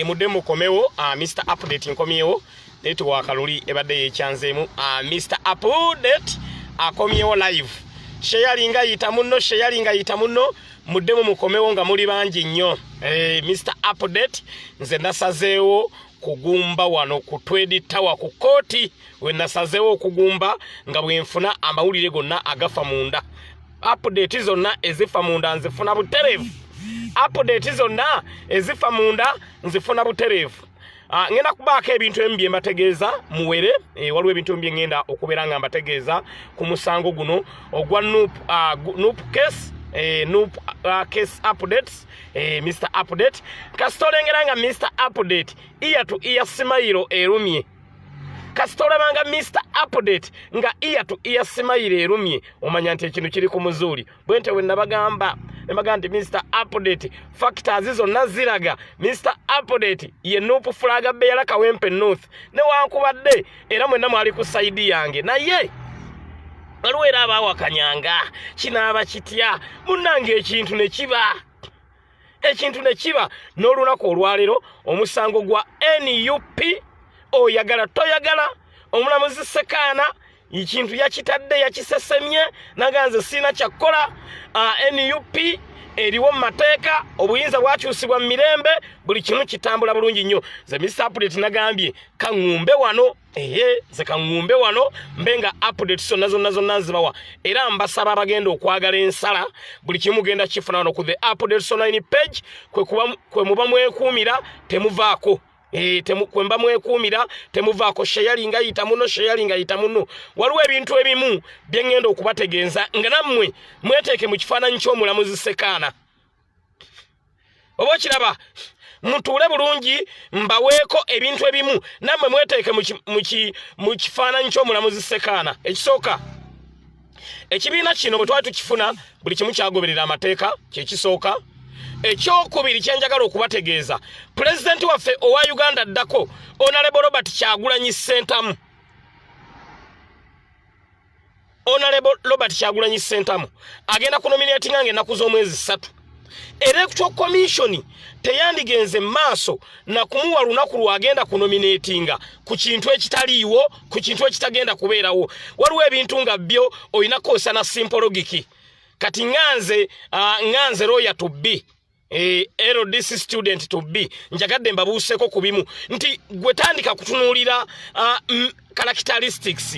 Mudde mukomewo. Mr Update nkomyewo, network luli ebadde yekyanzeemu. Mr Update akomyewo live. Sharinga, yita munno, sharinga, yita munno, muddemu mukomewo nga muli bangi nnyo. Mr Update nze nasazeewo kugumba wano ku Twed Tower ku kooti, we nasazeewo okugumba nga bwenfuna amawulire gonna agafa munda. Update zonna ezifa munda nzifuna butereevu, update zonna ezifa munda nzifuna butereevu. Ngenda kubaako ebintu ebimu bye mbategeeza muwere. Waliwo ebintu ebimu bye ngenda okubeera nga mbategeeza ku musango guno ogwa NUP, NUP case, NUP case updates. Mr Update, kasita olengera nga Mr Update ear to ear smile erumye, kasita olabanga Mr Update nga ear to ear smile erumye, omanya nti ekintu kiri ku muzuuli. Bwente we nabagamba, nabagamba nti Mr Update, factors zonna ziraga Mr Update ye NUP flag bearer Kawempe North, newankubadde era mwenna mwali ku side yange, naye waliwo era abaawakanyanga kinaaba kitya. Munnange, ekintu ne kiba, ekintu ne kiba. N'olunaku olwaleero omusango gwa NUP, oyagala toyagala, omulamuzi Sekaana ekintu yakitadde, yakisesemye, naga nze siina kyakkola. NUP eriwo mu mateeka, obuyinza bwakyusibwa mu mirembe, buli kimu kitambula bulungi nnyo. Nze Mr Update nagambye kaŋŋumbe wano, eye nze kaŋŋumbe wano mbe nga update zonna zonna zonna nzibawa. Era mbasaba abagenda okwagala ensala, buli kimu mugenda kifuna wano ku The Updates Online page, kwe muba mwekuumira, temuvaako. Kwe mba mwekuumira, temuvaako. Sharinga, yita muno, sharinga, yita muno. Waliwo ebintu ebimu bye ŋŋenda okubategeeza nga nammwe mweteeke mu kifaananyi ky'omulamuzi Sekaana. Oba okiraba, mutuule bulungi, mbaweeko ebintu ebimu, nammwe mweteeke mu kifaananyi ky'omulamuzi Sekaana. Ekisooka, ekibiina kino bwe twali tukifuna, buli kimu kyagoberera amateeka, kyekisooka. Ekyokubiri kyenjagala okubategeeza, pulezidenti waffe owa Uganda addako, Honorable Robert Kyagulanyi Ssentamu, Honorable Robert Kyagulanyi Ssentamu agenda kunominatinga nga ennaku z'omwezi 3. Electoral Commission teyandigenze maaso na kumuwa lunaku lwagenda kunominatinga ku kintu ekitaliiwo, ku kintu ekitagenda kubeerawo. Waliwo ebintu nga byo olina kukozesa na simple logic. Kati nganze lawyer to be, LDC student to be, njagadde mbabuuseeko ku bimu nti gwe tandika kutunuulira characteristics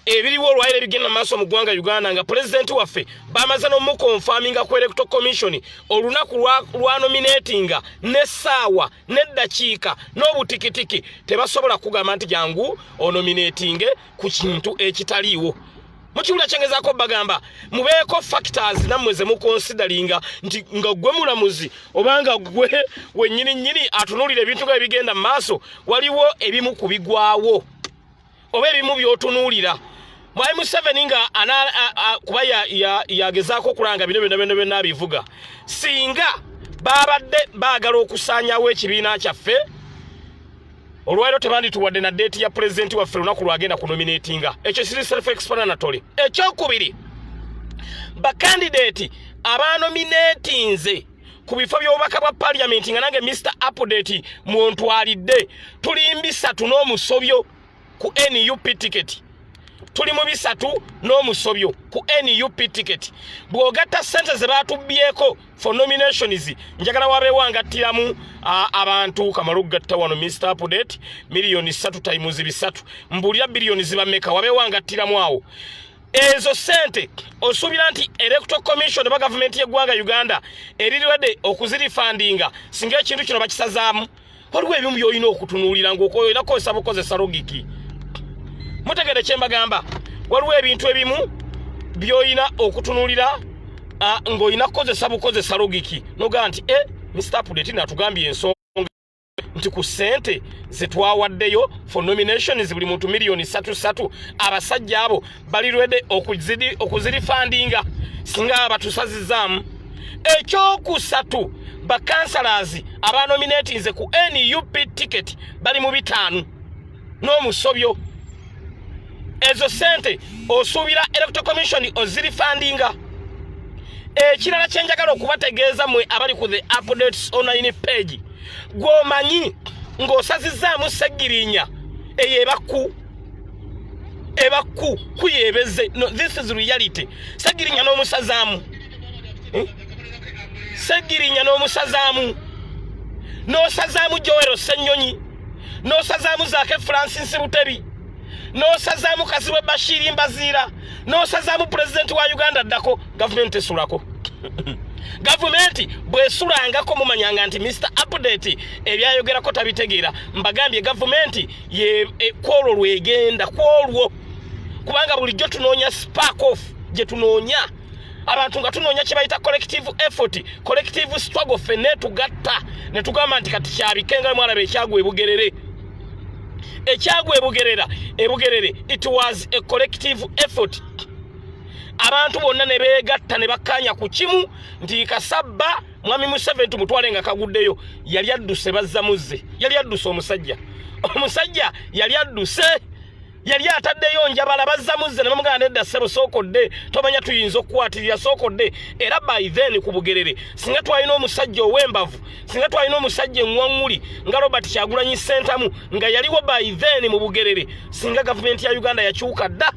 ebiriwo olwaliro ebigenda mu maaso mu ggwanga Uganda, nga pulezidenti waffe bamaze n'omuconfirminga ku Electoral Commission olunaku lwa nominatinga, n'essaawa n'eddakiika n'obutikitiki. Tebasobola kugamba nti jangu onominatinge ku kintu ekitaliiwo. Mukiwulira kyengezaako bagamba, mubeeko factors nammwe ze muconsideringa nti nga gwe mulamuzi obanga gwe wennyini nnyini atunuulira ebintu nga ebigenda mu maaso, waliwo ebimu ku bigwawo oba ebimu by'otunuulira. Mwami Museveni nga kuba yagezaako okulanga bino byonna byonna byonna abivuga, singa babadde baagala okusaanyawo ekibiina kyaffe, olwaliro tebandituwadde na date ya pulezidenti waffe lunaku lwagenda kunominatinga. Ekyo kiri self explanatory. Ekyokubiri, bakandidate abanominatinze ku bifo by'obubaka bwa parliament, nga nange Mr Update mwontwalidde, tuli 300 n'omusobyo ku NUP ticket, tuli mu 300 n'omusobyo ku NUP ticket. Bw'ogatta ssente ze baatubbyeko for nominations, njagala wabeewo angattiramu abantu kamala okugatta wano. Mr Update, miliyoni 3 times 300, mbuulira biliyoni ziba mmeka? Wabeewo angattiramu awo. Ezo ssente osuubira nti Electoral Commission oba gavumenti y'eggwanga Uganda eriredde okuzirefundinga singa ekintu kino bakisazaamu? Waliwo ebimu by'olina okutunuulira ng'olina kukozesa bukozesa logic. Mutegere kye mbagamba, waliwo ebintu ebimu by'olina okutunuulira ng'olina kukozesa bukozesa logic, nogaa nti e Mr Update natugambye ensonga nti ku ssente zetwawaddeyo for nominations, buli muntu miliyoni 3 3, abasajja abo bali ready okuzirefundinga singa batusazizaamu. Ekyokusatu, bacouncillors abanominatinze ku NUP ticket bali mu 50 n'omusobyo. Ezo sente osuubira Electoral Commission ozirefundinga? Ekirala kyenjagala okubategeeza mwe abali ku The Updates Online page, gw'omanyi ng'osazizzaamu Segirinya, eyo ebakku ebakku kuyebeze. No, this is reality. Segirinya n'omusazaamu, eh? Segirinya n'omusazaamu, n'osazaamu Joel Ssenyonyi, n'osazaamu Zaake Francis Butebi, n'osazaamu Kazibwe Bashiri Mbaziira, n'osazaamu pulezidenti wa Uganda ddako. Gavumenti esulako. Gavumenti bwesulangako, mumanyanga nti Mr Update ebyayogerako tabitegeera. Mbagambye, gavumenti kwolwo lwegenda kwolwo, kubanga bulijjo tunoonya spark off gye tunoonya abantu, nga tunoonya kye bayita collective effort, collective struggle. Ffenna etugatta ne tugamba nti kati kyabikenga. Mwalaba ekyagwa ebugerere, ekyagwa ebugerera ebugerere, it was a collective effort. Abantu bonna ne beegatta ne bakkaanya ku kimu nti kasabba mwami Museveni tumutwale nga kaguddeyo. Yali adduse, bazza muzze. Yali adduse omusajja, omusajja yali adduse, yali ataddeyo njabala, bazza muzze ne bamugamba, "Nedda ssebo, sookodde, tomanya tuyinza okukwatirira, sookodde." Era by then ku Bugerere, singa twalina omusajja ow'embavu, singa twalina omusajja eŋŋwaŋŋuli nga Robert Kyagulanyi Ssentamu nga yaliwo by then mu Bugerere, singa gavumenti ya Uganda yakyuka dda.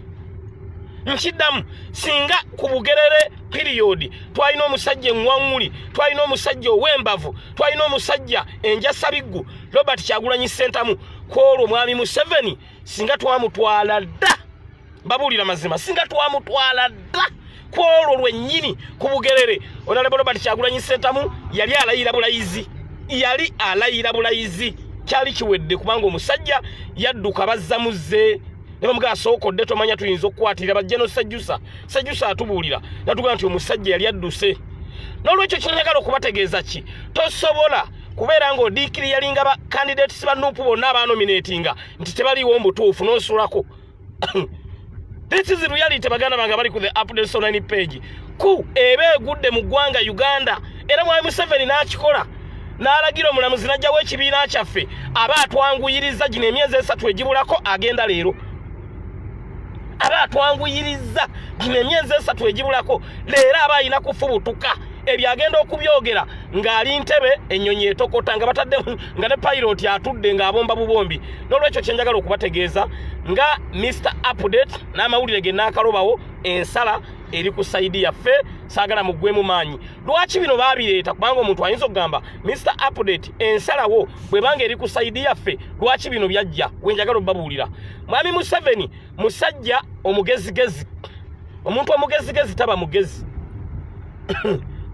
Nkiddamu, singa ku Bugerere period twalina omusajja eŋŋwaŋŋuli, twalina omusajja ow'embavu, twalina omusajja enjasabiggu Robert Kyagulanyi Ssentamu, kwolwo mwami Museveni singa twamutwala dda. Babuulira mazima, singa twamutwala dda kwolwo lwennyini ku Bugerere. Honorable Robert Kyagulanyi Ssentamu yali alayira bulayizi, yali alayira bulayizi, kyali kiwedde, kubanga omusajja yadduka, bazza muzze ne bamugaa, "Asookodde, tomanya tuyinza okukwatirira." Bajja no Sejjusa, Sejjusa atubuulira natugamba nti omusajja yali adduse. N'olwekyo kyenjagala okubategeeza ki? Tosobola kubeera ng'odiikiri yalinga ba candidates ba NUP bonna abanominatinga nti tebaliiwo mu butuufu n'osulako. This is reality. Baganda bange bali ku The Updates Online page, ku eba egudde mu ggwanga Uganda, era mwami Museveni n'akikola n'alagira omulamuzi n'ajjawo ekibiina kyaffe, aba atwanguyiriza gino emyezi 3 egibulako. Agenda leero, aba atwanguyiriza gino emyezi 3 egibulako. Leero aba alina kufubutuka. Ebyo agenda okubyogera ng'ali ntebe, ennyonyi etokota, nga batadde nga ne pilot atudde ng'abomba bubombi. N'olwekyo kyenjagala okubategeeza nga Mr Update n'amawulire ge naakalobawo, ensala eri ku side yaffe. Saagala muggwemu maanyi. Lwaki bino baabireeta? Kubanga omuntu ayinza okugamba, "Mr Update, ensalawo bwebanga eri ku side yaffe, lwaki bino byajja?" Wenjagala obabuulira, mwami Museveni musajja omugezigezi. Omuntu omugezigezi taba mugezi,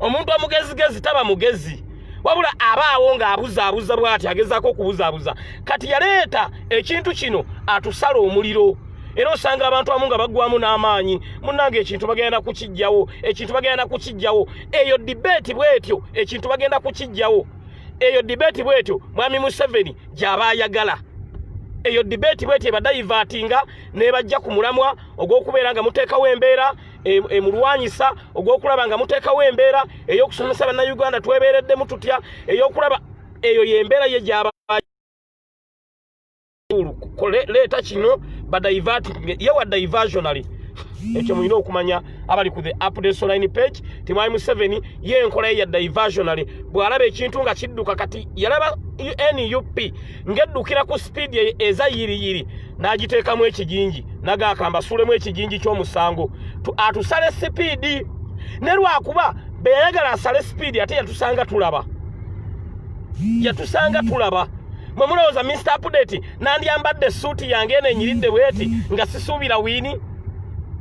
omuntu omugezigezi taba mugezi, wabula abaawo ng'abuzaabuza bw'ati, agezaako okubuzaabuza. Kati yaleeta ekintu kino atusala omuliro, era osanga abantu abamu nga baggwamu n'amaanyi. Munnange, ekintu bagenda kukijjawo, ekintu bagenda kukijjawo. Eyo debate bwetyo, ekintu bagenda kukijjawo. Eyo debate bwetyo mwami Museveni gy'aba ayagala. Eyo debate bwetyo ebadivertinga nebajja ku mulamwa ogw'okubeera nga muteekawo embeera emulwanyisa, ogw'okulaba nga muteekawo embeera ey'okusomesa Bannayuganda twebeereddemu tutya, ey'okulaba eyo yembeera ye gy'aba leeta kino badivert ye wa diversionary. Ekyo mulina okumanya abali ku The Updates Online page ti mwami Museveni ye enkola ye ya diversionary. Bw'alaba ekintu nga kidduka, kati yalaba NUP ng'eddukira ku speed eza yiriyiri, n'agiteekamu ekigingi, nagaakamba asuulemu ekigingi ky'omusango atusale speed. Ne lwakuba be yayagala asale speed, ate yatusanga tulaba, yatusanga tulaba. Mwe mulowooza Mr Update nandyambadde essuuti yange eno enyiridde bweti nga sisuubira win?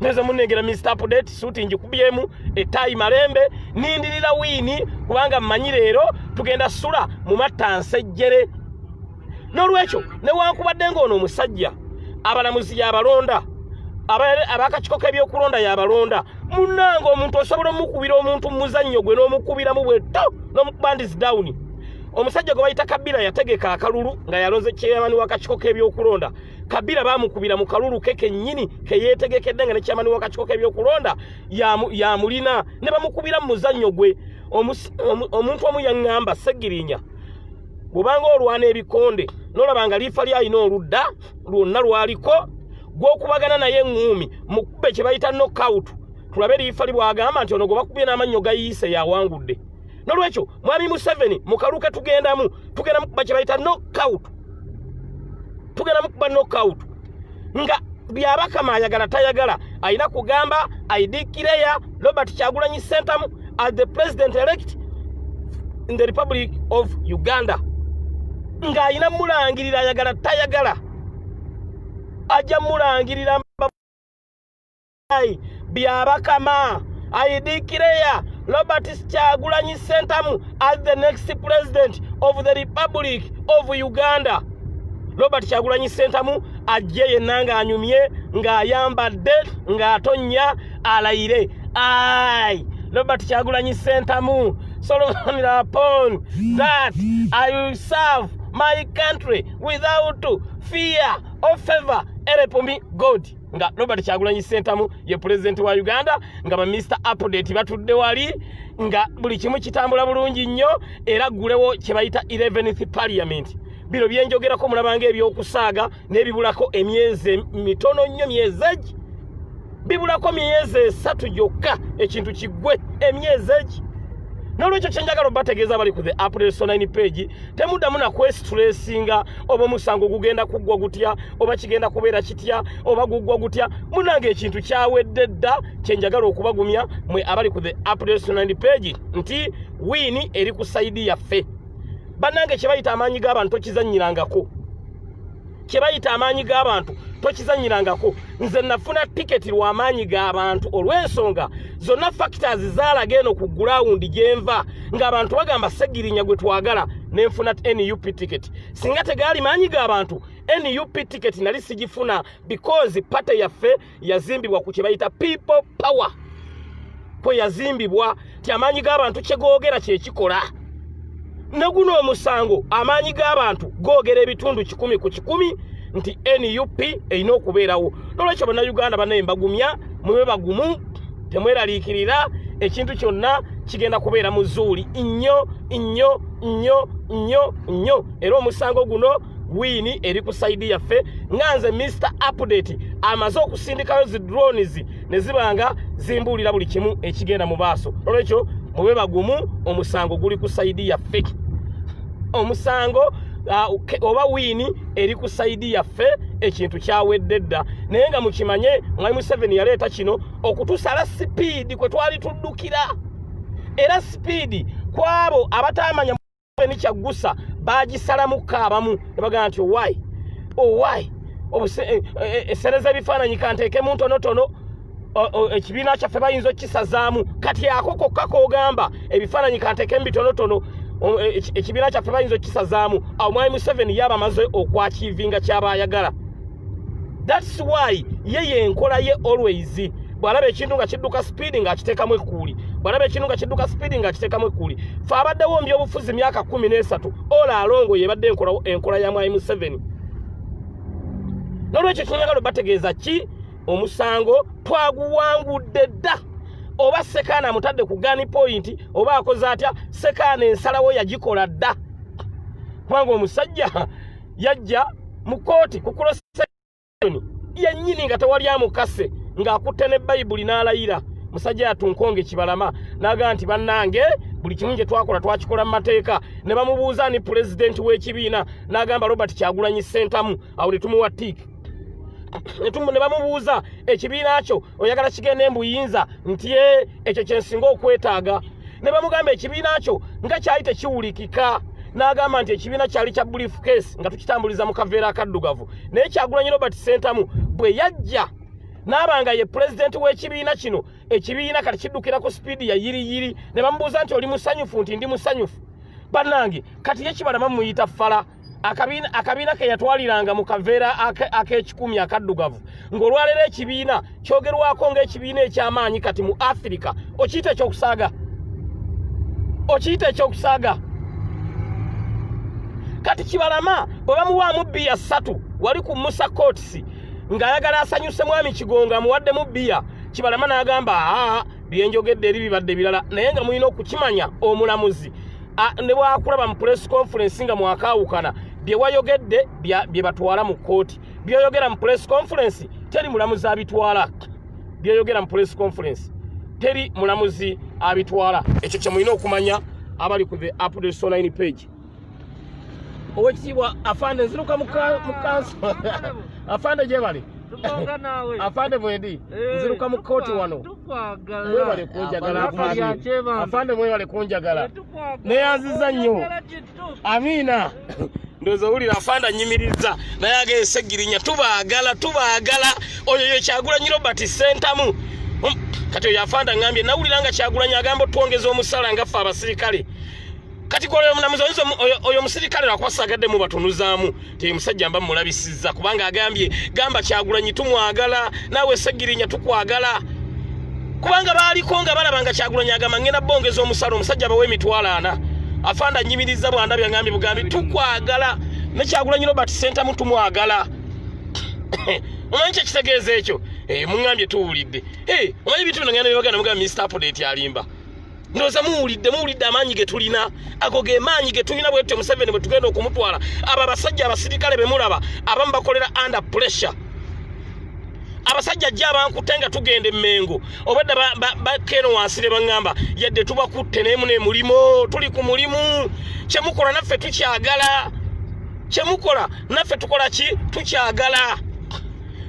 Neze munengera Mr Update, suuti njikubyemu, ettaayi malembe, nindirira win, kubanga mmanyi leero tugenda sula mu mattansejjere. N'olwekyo newankubadde ng'ono omusajja abalamuzi yabalonda, abakakiiko k'ebyokulonda yabalonda, munnange, omuntu osobola omukubira omuntu mu muzannyo gwe n'omukubiramu bwetto n'omukuba ndis down. Omusajja gwe bayita Kabila yategeka akalulu nga yalonze chairman w'akakiiko k'ebyokulonda. Kabila bamukubira mu kalulu ke kennyini ke yeetegekedde, nga ne chairman w'akakiiko k'ebyokulonda yamulina, ne bamukubira mu muzannyo gwe. Omuntu omu yaŋŋamba, "Segirinya, bw'obanga olwana ebikonde n'olaba nga liifa lyalina oludda lwonna lwaliko gw'okubagana naye eŋŋuumi, mukube kye bayita knockout." Tulabe referee bw'agamba nti ono gwe bakubye n'amannyo gayiise yawangudde. Nolwekyo mwami Museveni, mukaluke tugendamu, tugenda mukuba kye bayita knockout, tugenda mukuba knockout nga Byabakama ayagala tayagala ayina kugamba, "I declare Robert Kyagulanyi Sentamu as the president elect in the Republic of Uganda," ng'ayina mulangirira ayagala tayagala, ajja mulangirira. Byabakama, I declare Robert Kyagulanyi Sentamu as the next president of the Republic of Uganda. Robert Kyagulanyi Sentamu ajje yenna ng'anyumye, ng'ayambadde, ng'atonnya, alayire: "I, Robert Kyagulanyi Sentamu, solemnly upon that I will serve my country without fear or favor, help me God," nga Robert Kyagulanyi Sentamu ye pulezidenti wa Uganda, nga ba Mr Update batudde wali, nga buli kimu kitambula bulungi nnyo, era ggulewo kye bayita 11th Parliament. Bino byenjogerako mulabanga ebyokusaaga n'ebibulako emyezi mitono nnyo, myezi egi bibulako myezi 3 gyokka ekintu kiggwe, emyezi egi. N'olwekyo kyenjagala obategeeza bali ku the Update 9 page, temuddamu nakwestressinga oba omusango gugenda kuggwa gutya, oba kigenda kubeera kitya, oba guggwa gutya. Munange, ekintu kyawedde dda. Kyenjagala okubagumya mwe abali ku the Update 9 page nti win eri ku side yaffe. Bannange, kye bayita amaanyi g'abantu tokizannyirangako, kye bayita amaanyi g'abantu tokizannyirangako. Nze nafuna tiketi lw'amaanyi g'abantu, olw'ensonga zonna factors zaalaga eno ku ground gyenva ng'abantu bagamba Segirinya gwe twagala, nenfuna NUP ticket. Singa tegaali maanyi g'abantu, NUP ticket nali sigifuna, because party yaffe yazimbibwa ku kye bayita people power, kwe yazimbibwa ti amaanyi g'abantu kye googera kyekikola. Ne guno omusango, amaanyi g'abantu googera ebitundu 100% nti NUP erina okubeerawo. Nolwekyo Bannayuganda bannaye, mbagumya, mube bagumu, temweraliikirira, ekintu kyonna kigenda kubeera muzuuli nnyo nnyo nnyo nnyo nnyo. Era omusango guno win eri ku side yaffe, nga nze Mr Update amaze okusindikayo zi drones ne ziba nga zimbuulira buli kimu ekigenda mu maaso. Olwekyo mube bagumu, omusango guli ku side yaffe, omusango oba win eri ku side yaffe, ekintu kyawedde dda. Naye nga mukimanye, mwami Museveni yaleeta kino okutusala speed kwe twali tuddukira, era speed kwabo abatamanya Museveni kyaggusa bagisalamuko abamu ne bagamba nti owai owai esere z'ebifaananyi kanteekemu ntonotono, ekibiina kyaffe bayinza okukisazaamu. Kati ako kokka k'ogamba ebifaananyi kanteekemu bitonotono, ekibiina kyaffe bayinza okukisazaamu, awo mwami Museveni yaba amaze okwachievinga kyaba ayagala. That's why ye yenkola ye always bw'alaba ekintu nga kidduka speed ng'akiteekamu ekkuuli, bw'alaba ekintu nga kidduka speed ng'akiteekamu ekkuuli. Fe abaddewo mu byobufuzi myaka 13, ola alongo yebadde enkola ya mwami Museveni. Nolwekyo kyenjagala obategeeza ki, omusango twaguwangudde dda. Oba Sekaana amutadde ku gun point oba akoze atya, Sekaana ensalawo yagikola dda, kubanga omusajja yajja mu kooti ku cross yennyini nga tewali amukase, ng'akutte ne Bayibuli n'alayira. Musajja yatunkonge Kibalama n'agamba nti bannange, buli kimu kye twakola twakikola mu mateeka. Ne bamubuuza ni pulezidenti w'ekibiina, n'agamba Robert Kyagulanyi Sentamu. Awo ne tumuwa tick. Ne bamubuuza ekibiina kyo oyagala kigende mbuyinza, nti ye ekyo kyensinga okwetaaga. Ne bamugamba ekibiina kyo nga kyali tekiwulikika, n'agamba nti ekibiina kyali kya briefcase nga tukitambuliza mu kaveera akaddugavu, naye Kyagulanyi Robert Sentamu bwe yajja n'aba nga ye pulezidenti w'ekibiina kino, ekibiina kati kiddukira ku speed ya yiriyiri. Ne bamubuuza nti oli musanyufu, nti ndi musanyufu. Bannange, kati ye Kibalama muyita fala. Akabiina ke yatwaliranga mu kaveera ak'ekikumi akaddugavu, ng'olwaleero ekibiina kyogerwako ng'ekibiina eky'amaanyi kati mu Afirika. Okiyita ekyokusaaga? Okiyita ekyokusaaga? Kati Kibalama bwe bamuwaamu bbiya 3 wali ku Musa Courts ng'ayagala asanyuse mwami Kigongo, amuwaddemu bbiya, Kibalama n'agamba aa byenjogedde eri bibadde birala. Naye nga mulina okukimanya, omulamuzi ne bwakulaba mu press conference nga mwakaawukana, bye wayogedde bye batwala mu kkooti. Byoyogera mu press conference teri mulamuzi abitwala, byoyogera mu press conference. Teri mulamuzi abitwala. Ekyo kye mulina okumanya abali ku the Update Online page. Owekitiibwa afande, nziruka mu kanso. Afande, gyebali. Afande, bwendi nziruka mu kooti wano. Mwebale kunjagala, afande. Afande, mwebale kunjagala, neyanziza nnyo. Amiina. Ndowooza owulira afande anyimiriza, naye ageye Segirinya, tubaagala, tubaagala. Oyo ye Kyagulanyi Robert Sentamu. Kati oyo afande aŋŋambye, nawulira nga Kyagulanyi agamba otwongeza omusala nga ffe abasirikale. Kati gwe omulamuzi oyinza oyo omusirikale lwakuba saagadde mu batunuzaamu ti musajja mba mumulabisizza, kubanga agambye, gamba Kyagulanyi tumwagala, naawe Segirinya tukwagala, kubanga baaliko nga balaba nga Kyagulanyi agamba ngenda bongeza omusala, omusajja bawe 40,000. Afande anyimiriza bwandabye, agambye bugambi tukwagala, ne Kyagulanyi Robert Sentamu tumwagala. Omanyi kyekitegeeza ekyo? Muŋŋambye tuwulidde. Omanyi ebintu bino ngenda bibaganda, mugamba Mr Update alimba. Ndowooza muwulidde, muwulidde amaanyi ge tulina. Ago ge maanyi ge tulina. Bwetyo Museveni bwe tugenda okumutwala. Abo abasajja abasirikale be mulaba, abamu bakolera under pressure. Abasajja jja abankutte nga tugenda emmengo, obwedda bakeeno wansi ne baŋŋamba, yadde tubakutte nemu nemulimu, tuli ku mulimu, kyemukola naffe tukyagala, kyemukola naffe tukola ki, tukyagala.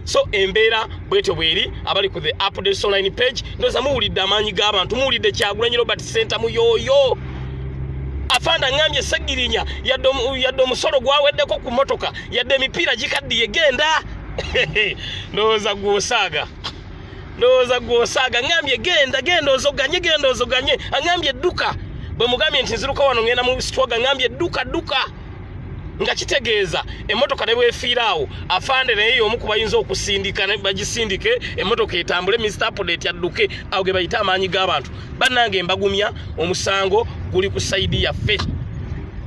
So embeera bwetyo bweri. Abali ku the Updates Online page, ndowooza muwulidde amaanyi g'abantu, muwulidde Kyagulanyi Robert Sentamu yoyo. Afande aŋŋambye, Segirinya, yadde omusolo gwaweddeko ku motoka, yadde emipiira gikaddiye, genda. Ndowooza gwosaaga, ndowooza gwosaaga. Ŋŋambye genda, genda ozoganye, genda ozoganye. Aŋŋambye dduka. Bwe mugambye nti nziruka wano ŋŋenda mu sitwaga, ŋŋambye dduka, dduka, nga kitegeeza emmotoka ne bwefiira awo, afande naye y'omu ku bayinza okusindika bagisindike emmotoka etambule, Mr Update adduke. Awo ge bayite amaanyi g'abantu. Bannange, mbagumya, omusango guli ku side yaffe.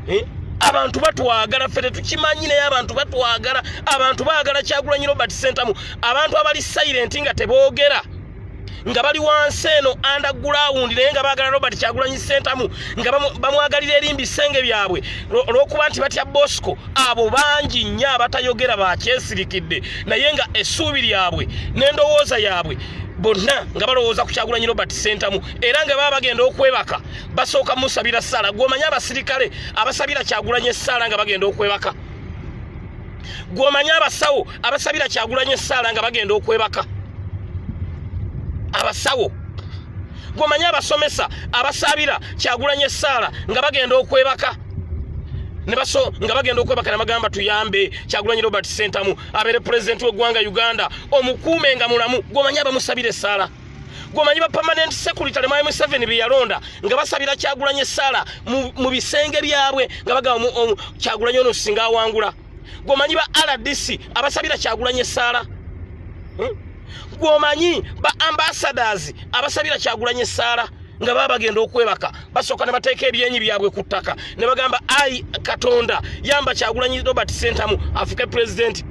Eh? Abantu batwagala, ffe tetukimanyi, naye abantu batwagala. Abantu baagala Kyagulanyi Robert Sentamu. Abantu abali silent nga teboogera, nga bali wansi eno underground, naye nga baagala Robert Kyagulanyi Sentamu, nga bamwagalira eri mbisenge byabwe olw'okuba nti batya Bosco. Abo bangi nnyo abatayogera, bakyesirikidde, naye nga essuubi lyabwe n'endowooza yaabwe bonna nga balowooza ku Kyagulanyi Robert Sentamu, era nga baba bagenda okwebaka basooka musabira ssaala. Gw'omanyi abasirikale abasabira Kyagulanyi essaala nga bagenda okwebaka? Gw'omanyi abasawo abasabira Kyagulanyi essaala nga bagenda okwebaka? Abasawo? Gw'omanyi abasomesa abasabira Kyagulanyi essaala nga bagenda okwebaka? Ne baso nga bagenda okwebaka ne bagamba, tuyambe Kyagulanyi Robert Sentamu abeere pulezidenti w'eggwanga Uganda, omukuume nga mulamu. Gw'omanyi abamusabira essaala? Gwomanyi ba permanent secretary mwami Museveni bye yalonda nga basabira Kyagulanyi essaala mu bisenge byabwe, nga bagamba Kyagulanyi ono singa awangula? Gwomanyi ba RDC abasabira Kyagulanyi essaala? Gwomanyi ba ambassadors abasabira Kyagulanyi essaala nga baba bagenda okwebaka basooka ne bateeka ebyenyi byabwe ku ttaka ne bagamba, ai Katonda, yamba Kyagulanyi Robert Sentamu afuke pulezidenti?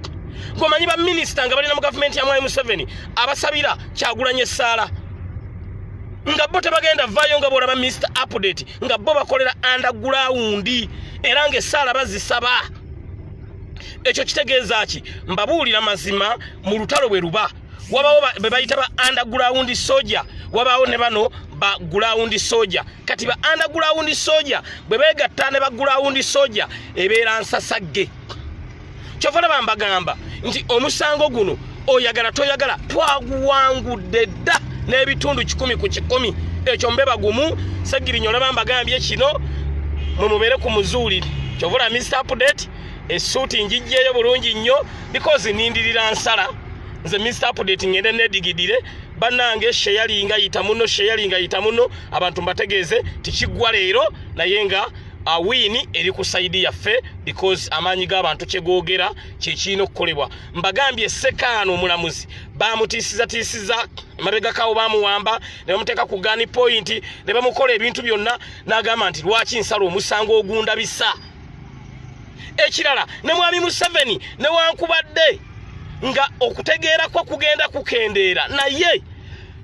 Gwomanyi ba minisita nga balina mu gavumenti ya mwami Museveni abasabira Kyagulanyi essaala nga bo tebagenda vaayo, nga bwolaba Mr Update, nga bo bakolera underground, era ng'essaala bazisaba? Ekyo kitegeeza ki? Mbabuulira mazima, mu lutalo bwe luba wabawo be bayita ba underground soldier, wabaawo ne bano ba ground soldier. Kati ba underground soldier bwe beegatta ne ba ground soldier, ebeera nsasagge. Kyova laba mbagamba nti omusango guno, oyagala toyagala, twaguwangudde dda n'ebitundu 100%. Ekyo mbe bagumu. Segirinya, olaba mbagambye kino, mwe mubeere ku muzuulire. Kyova olaba Mr Update essuuti njijjeeyo bulungi nnyo, because nindirira nsala. Nze Mr Update ngende nedigidire. Bannange, sharinga, yita muno, sharinga, yita muno, abantu mbategeeze tikiggwa leero, naye nga win eri ku side yaffe, because amaanyi g'abantu kyegoogera kyekirina okukolebwa. Mbagambye, Sekaano omulamuzi bamutiisizatiisiza emabegakawo, bamuwamba ne bamuteeka ku gun point ne bamukola ebintu byonna, n'agamba nti lwaki nsala omusango ogundabisa? Ekirala, ne mwami Museveni, newankubadde nga okutegeera kwe kugenda kukendeera, naye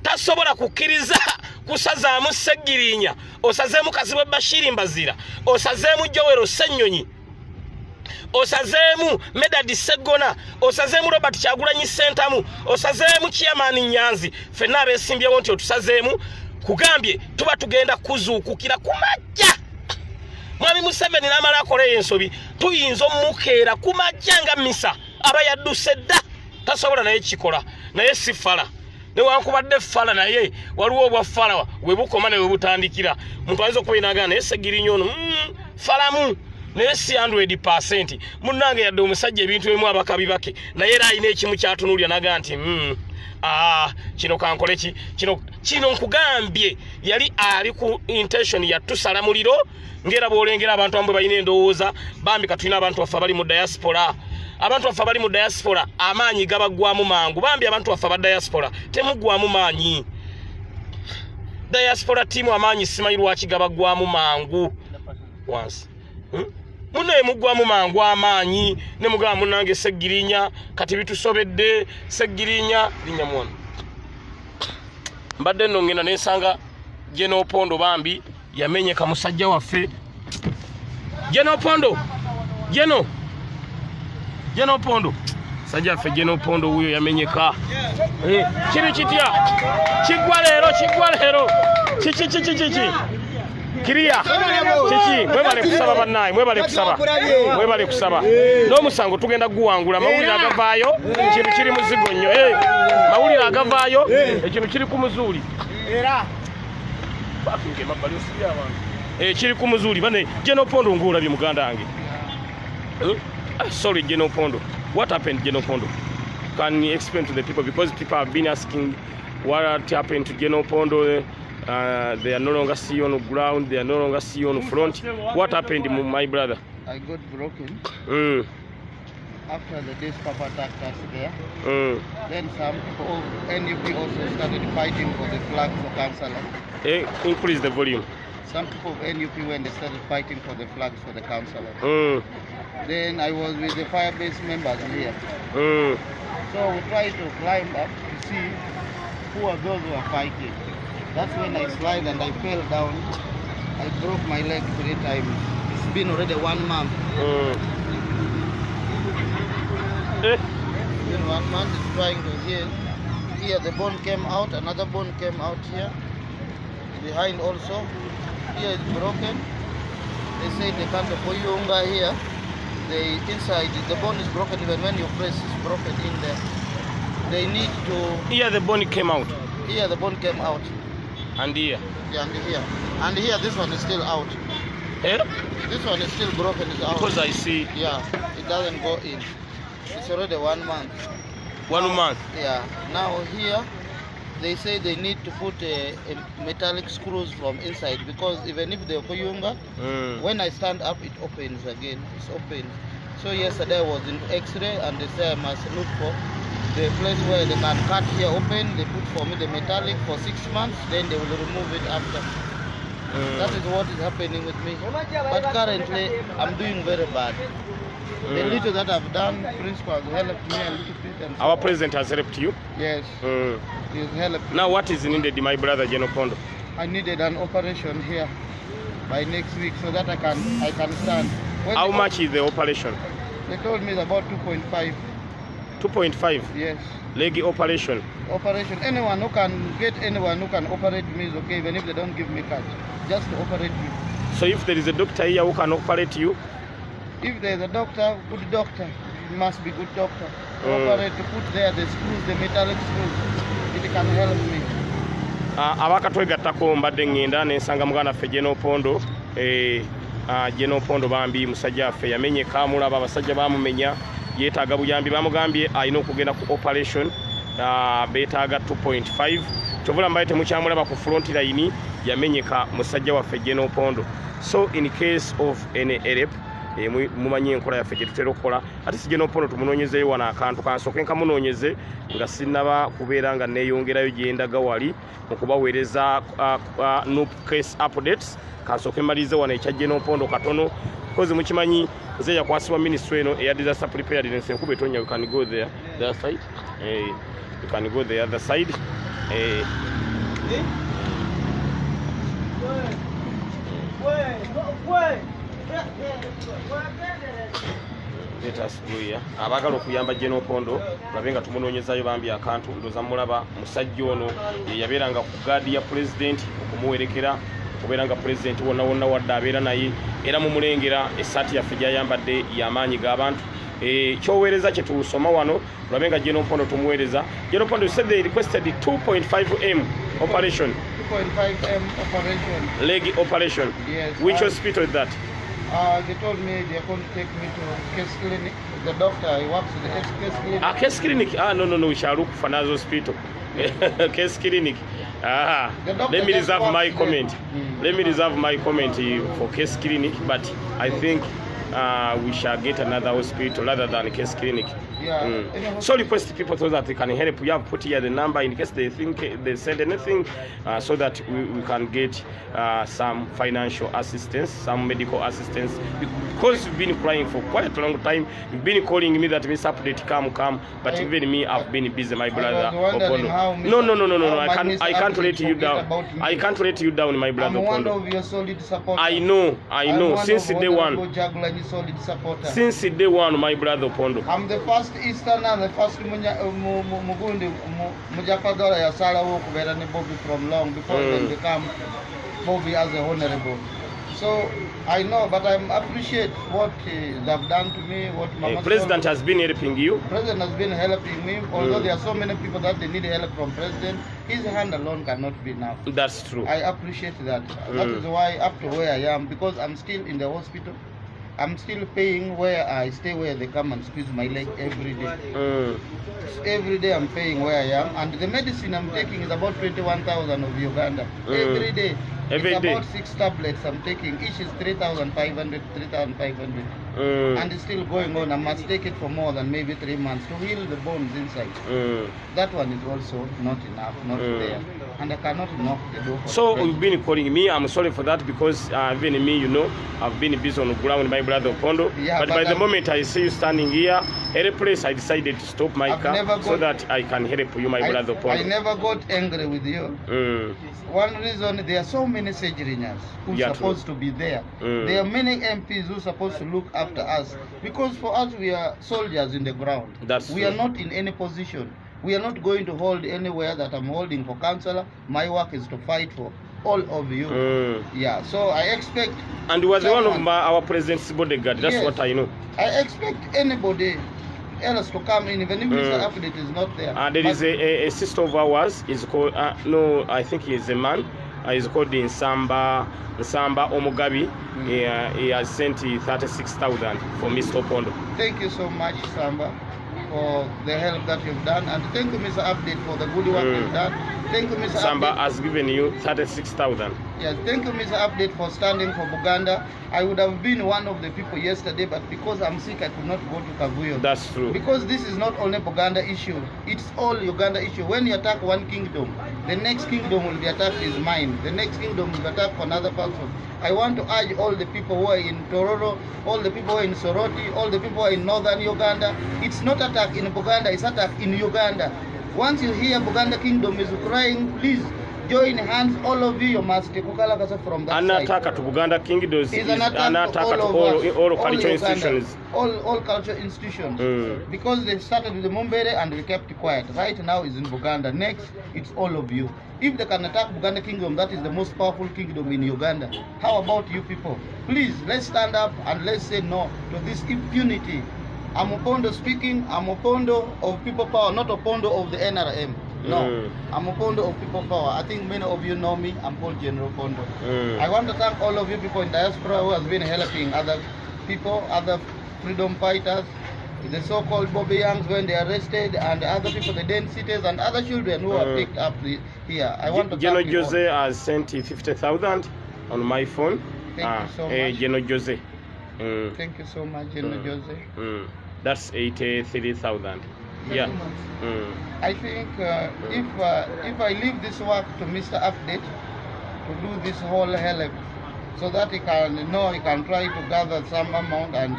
tasobola kukkiriza kusazaamu Segirinya, osazeemu Kazibwe Bashiri Mbazira, osazeemu Jowero Ssennyonyi. Osazeemu Medard Sseggona, osazeemu Robert Kyagulanyi Ssentamu, osazeemu Chairman Nyanzi, ffenna abeesimbyewo nti otusazeemu. Kugambye tuba tugenda kuzuukukira ku majja. Mwami Museveni n'amala akola eyo ensobi, tuyinza omukeera ku majja nga misa aba yadduse dda, tasobola naye kikola. Naye si fala, newankubadde fala, naye waliwo obwa fala we bukoma ne we butandikira. Muntu ayinza okuba inagana naye Segirinya ono falamu, naye si 100%. Munnange, yadde omusajja ebintu ebimu abakabi bake, naye era alina ekimu kyatunuulira naga nti kino kankole ki, kino kino. Nkugambye yali ali ku intention yatusala muliro, ngera bwolengera abantu amwe balina endowooza. Bambi katulina abantu baffe abali mu diaspora, abantu baffe abali mu diaspora amaanyi gabaggwamu mangu. Bambi abantu baffe aba diaspora, temuggwamu maanyi. Diaspora team, amaanyi simanyi lwaki gabaggwamu mangu wansi. Munnaye muggwamu mangu amaanyi ne mugamba munnange Segirinya kati bitusobedde. Segirinya linnya mwana mbadde nno ngenda nensanga Genopondo, bambi yamenyeka musajja waffe Genopondo, Geno Genopondo, sajja waffe Genopondo wuyo yamenyeka. Kiri kitya? Kiggwa leero, kiggwa leero. Kiki kiki kiki kiriya kiki? Mwebale kusaba bannaye, mwebale kusaba, mwebale kusaba. N'omusango tugenda guwangula. Mawulire agavaayo, kintu kiri muzigo nnyo. Mawulire agavaayo, ekintu kiri ku muzuuli. Bakinga emabbali osibye abantu. Kiri ku muzuuli bane. Genopondo, ng'olabye muganda wange. Sorry, Genopondo, what happened? Genopondo, can you explain to the people, because people have been asking what happened to Genopondo. They are no longer see on ground, they are no longer see on front. What happened, my brother? I got broken after the days Papa attacked us there. Then some people, NUP also started fighting for the flag for councillor. Increase the volume. Some people of NUP, when they started fighting for the flags for the councillor. Then I was with the firebase members here. So we tried to climb up to see who are those who are fighting. That's when I slide and I fell down. I broke my leg 3 times. It's been already 1 month. It's been 1 month, it's trying to heal. Here the bone came out, another bone came out here. Behind also. Here is broken. They say they can't put here. The inside, the bone is broken, even when you press, it's broken in there. They need to... Here the bone came out. Here the bone came out. And here? Yeah, and here. And here this one is still out. Eh? This one is still broken, it's out. Because I see... Yeah, it doesn't go in. It's already 1 month. 1 month? Yeah. Now here, they say they need to put a metallic screws from inside, because even if they're kuyunga, when I stand up, it opens again. It's open. So yesterday I was in X-ray and they say I must look for the place where they can cut here open. They put for me the metallic for 6 months, then they will remove it after. That is what is happening with me. But currently, I'm doing very bad. The little that I've done, principal has helped me a little bit. And so our president has helped you? Yes. He's helped me. Now what is needed, my brother Genopondo? I needed an operation here by next week so that I can stand. When How much is the operation? They told me it's about 2.5. 2.5? Yes. Leg operation? Operation. Anyone who can get, anyone who can operate me is okay, even if they don't give me cash. Just to operate me. So if there is a doctor here who can operate you? If there is a doctor, good doctor. It must be good doctor. Operate to put there the screws, the metallic screws. It can help me. Abakatwegattako mbadde ngenda nensanga muganda waffe Genopondo. Genopondo bambi musajja waffe yamenyeka, mulaba abasajja bamumenya, yeetaaga buyambi, bamugambye alina okugenda ku operation, beetaaga 2.5. Kyovula mbaye temukyamulaba ku front line, yamenyeka musajja waffe Genopondo. So in case of any help, mumanyi enkola yaffe gye tutera okukola. Ate si Genopondo tumunoonyezeeyo wano akantu kansooke nkamunoonyeze nga sinnaba kubeera nga neeyongerayo gye ndaga wali mu kubaweereza NUP case updates. Kansooke mmalirize wano ekya Genopondo katono, because mukimanyi nze yakwasibwa ministry eno eya disaster preparedness. Enkuba etonya, we can go there, the other side. You can go the other side. Let us go here. Abaagala okuyamba General Opondo, tulabe nga tumunoonyezayo bambi akantu. Ndooza mulaba musajja ono ye yabeeranga ku guard ya pulezidenti, okumuwerekera, okubeera nga pulezidenti wonna wonna wadde abeera naye, era mumulengera essaati yaffe gyayambadde y'amaanyi g'abantu. Eh, kyoweereza kye tusoma wano, tulabe nga General Opondo tumuweereza. General Opondo, you said they requested 2.5 m operation? 2.5 m operation. Leg operation? Yes. Which hospital is that? They told me they're going to take me to Case Clinic. The doctor, he works at the Case Clinic. Ah, Case Clinic. Ah, no, we shall look for another hospital. Case Clinic. Ah, The doctor let me just reserve works my there. comment. Let me reserve my comment for Case Clinic, but I think we shall get another hospital rather than Case Clinic. Yeah. Any hospital. So request people so that they can help. We have put here the number in case they think they send anything, so that we can get some financial assistance, some medical assistance. Because you've been crying for quite a long time. You've been calling me that Mr. Update, come, come. But even me, I've been busy, my I brother. was wondering Opondo. how Mr. No. how I my can't. Mr. I can't Update let you forget down. about me. I can't let you down, my brother I'm one Opondo. of your solid supporters. I know, I I'm know. one Since of day one, Honorable Kyagulanyi solid supporter. since day one, my brother Opondo. I'm the first Easterner, the first Mugundi Mujapadora yasalawo okubeera ne Bobby from long before even become Bobby as a honorable. So I know, but I appreciate what they've done to me. What Mama President has been helping you. President has been helping me. Although there are so many people that they need help from President, his hand alone cannot be enough. That's true. I appreciate that. That is why up to where I am, because I'm still in the hospital. I'm still paying where I stay, where they come and squeeze my leg every day. Every day I'm paying where I am, and the medicine I'm taking is about 21,000 of Uganda. Every day. Every It's day. about 6 tablets I'm taking. Each is 3,500, 3,500. And it's still going on. I must take it for more than maybe 3 months to heal the bones inside. That one is also not enough, not there. And I cannot knock the door for So the you've been calling me. I'm sorry for that because even me, I've been busy on the ground, my brother Opondo. Yeah, but but by the moment I see you standing here at a place, I decided to stop my I've car never so that I can help you, my brother Opondo. I never got angry with you. One reason, there are so many Ssegirinyas who are supposed to be there. There are many MPs who are supposed to look after us, because for us, we are soldiers in the ground. That's We true. are not in any position. We are not going to hold anywhere that I'm holding for councillor. My work is to fight for all of you. Yeah, so I expect... And you was one of someone our president's bodyguard. That's Yes. what I know. I expect anybody else to come in, even if Mr. Update is not there. There But is a sister of ours, is called, no, I think he is a man. He's called Nsamba Omugabi. He has sent 36,000 for Mr. Opondo. Thank you so much, Samba, for the help that you've done. And thank you, Mr. Update, for the good work you've done. Thank you, Mr. Samba Update. has given you 36,000. Yes, thank you, Mr. Update, for standing for Buganda. I would have been one of the people yesterday, but because I'm sick, I could not go to Kavuyo. That's true. Because this is not only Buganda issue, it's all Uganda issue. When you attack one kingdom, the next kingdom will be attacked is mine. The next kingdom will be attacked for another person. I want to urge all the people who are in Tororo, all the people who are in Soroti, all the people who are in northern Uganda. It's not attack in Buganda, it's attack in Uganda. Once you hear Buganda kingdom is crying, please join hands, all of you. You must take Kukalakasa from that An side. attack to Buganda kingdoms Is is an attack, an attack to to all, all cultural Uganda, institutions. All cultural institutions. Because they started with the Mumbere and we kept quiet. Right now is in Buganda. Next, it's all of you. If they can attack Buganda kingdom, that is the most powerful kingdom in Uganda. How about you people? Please, let's stand up and let's say no to this impunity. I'm Opondo speaking. I'm Opondo of People Power, not Opondo of the NRM. No, I'm Opondo of People Power. I think many of you know me. I'm called General Opondo. I want to thank all of you people in diaspora who has been helping other people, other freedom fighters, the so-called Bobby Youngs when they arrested, and other people, the densities, and other children who are picked up here. I want to General thank you all. Jose has sent 50,000 on my phone. Thank you so much. General Jose. Thank you so much, General Jose. That's 83,000. Yeah. I think if I leave this work to Mr. Update to do this whole help, so that he can know, he can try to gather some amount and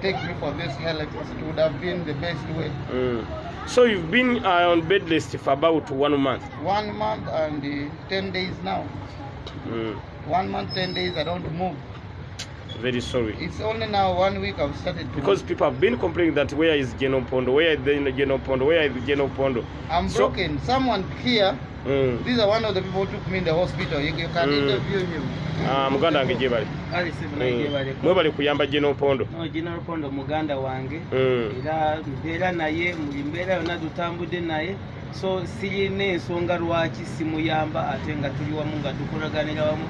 take me for this help, it would have been the best way. So you've been on bed rest for about 1 month. 1 month and 10 days now. 1 month, 10 days, I don't move. Very sorry. It's only now 1 week I've started to. Because people have been complaining that where is General Opondo? Where is the General Opondo? Where is General Opondo? I'm broken. Someone here, these are one of the people who took me in the hospital. You can interview him. Muganda wange gyebale. Mwebale kuyamba General Opondo. No, General Opondo muganda wange. Era mbeera naye, mu mbeera yonna tutambudde naye. So sirina ensonga lwaki simuyamba ate nga tuli wamu nga tukolaganira wamu.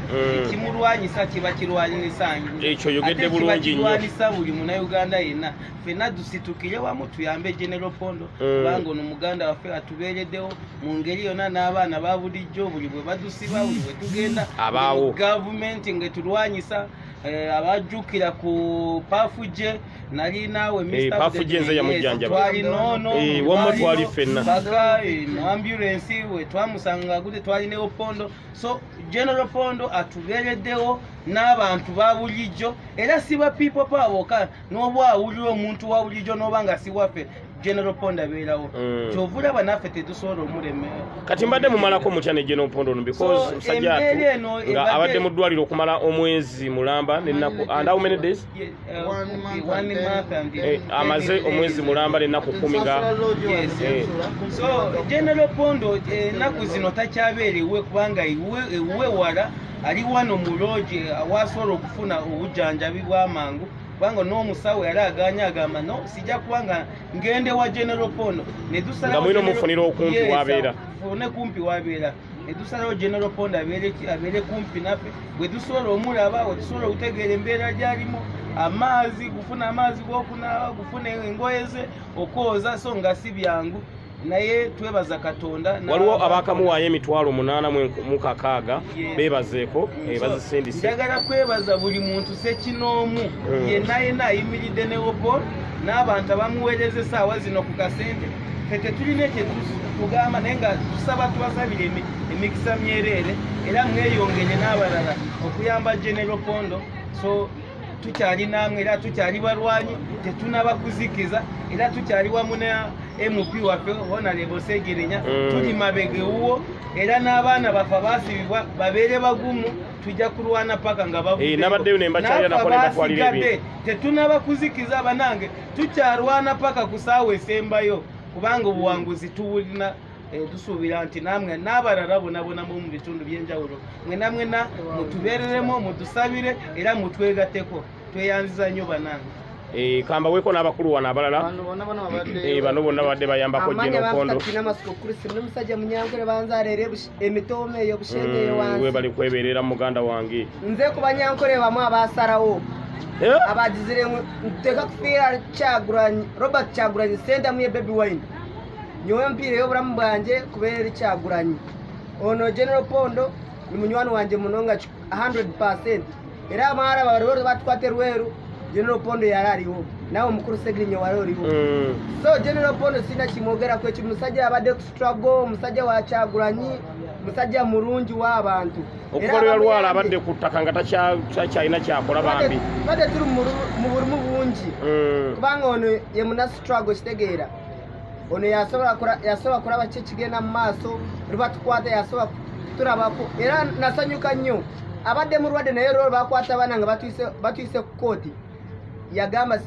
Ekimulwanyisa kiba kirwanyisa ekyo yogedde bulungi nnyo. Kirwanyisa buli munnayuganda yenna. Ffenna tusitukire wamu tuyambe General Opondo kubanga ono muganda waffe atubeereddewo mu ngeri yonna n'abaana ba bulijjo buli bwe badusiba buli bwe tugenda abaawo gavumenti ng'etulwanyisa. Abajjukira ku Pafuje nali naawe Mr. Pafuje nze yamujjanjaba twali noono wamma twali ffenna paka mu ambulance we twamusanga gute twali ne Opondo. So General Opondo atubeereddewo n'abantu ba bulijjo era si ba people power bokka n'oba awulira omuntu wa bulijjo n'oba nga si waffe General Opondo abeerawo. Kyova olaba naffe tetusobola omuleme. Kati mbadde mumalako mutya ne General Opondo ono because musajja atu nga abadde mu ddwaliro okumala omwezi mulamba n'ennaku and how many days? 1 month and amaze omwezi mulamba n'ennaku 10 nga. So General Opondo ennaku zino takyabeera ewe kubanga ewuwe wala ali wano mu lodge awasobola okufuna obujjanjabi bw'amangu kubanga n'omusawo yali aganya agamba no sijja kubanga ngende wa General Opondo ne dusalawo nga mwino mufunira okumpi wabeera fune kumpi wabeera ne dusalawo General Opondo abeere kumpi naffe bwe dusobola omulaba bwe tusobola okutegeera embeera gy'alimu amazzi kufuna amazzi g'okunaaba kufuna engoye ze okwoza so nga si byangu naye twebaza Katonda. Waliwo abakamuwaayo emitwalo 806 beebazeeko bazisindise. Njagala kwebaza buli muntu ssekinoomu yenna yenna ayimiridde ne Opondo n'abantu abamuweereza essaawa zino ku kasente. Ffe tetulina kye tugamba naye nga tusaba tubasabire emikisa myereere era mweyongere n'abalala okuyamba General Opondo. So tukyali namwe era tukyali balwanyi tetunaba kuzikiza era tukyali wamu ne MP waffe Honorable Ssegirinya tuli mabega ewuwo era n'abaana baffe baasibibwa babeere bagumu tujja kulwana paka nga bavuddeyo. Nabaddeyo ne mbakyalira nako ne mbatwalira ebintu. Tetunaba kuzikiza banange tukyalwana paka ku ssaawa esembayo kubanga obuwanguzi tubulina. Tusuubira nti namwe n'abalala bonna bonna mu bitundu by'enjawulo mwena mwena mutubeereremu mutusabire era mutwegatteko. Tweyanziza nnyo banange. Kamba weko n'abakulu wano abalala bano bonna babadde bayambako General Opondo. N'omusajja munyankole banzaaleera emitooma eyo Bushenyi eyo wansi. Webale kwebeerera muganda wange. Nze ku banyankole bamu abaasalawo abagizire nteeka kufiira Kyagulanyi Robert Kyagulanyi Ssentamu ye Bobi Wine. Nyowe mpiireyo obulamu bwange kubeera Kyagulanyi. Ono General Opondo ni munywani wanje munonga 100%. Era amara bari batukwate Rweru General Opondo yali aliwo nawe omukulu Ssegirinya wali oliwo. So General Opondo sina kimwogerako ekyo musajja abadde ku struggle omusajja wa Kyagulanyi musajja mulungi w'abantu. Okuva lwe yalwala abadde ku ttaka nga takyalina kyakola bambi. Badde tuli mu bulimu bungi kubanga ono ye muna struggle kitegeera. Ono yasobola kulaba ki ekigenda mu maaso lubatukwata yasobola tulabako era nasanyuka nnyo. Abadde mulwadde naye olwo bakwata abaana nga batuyise ku kooti yagamba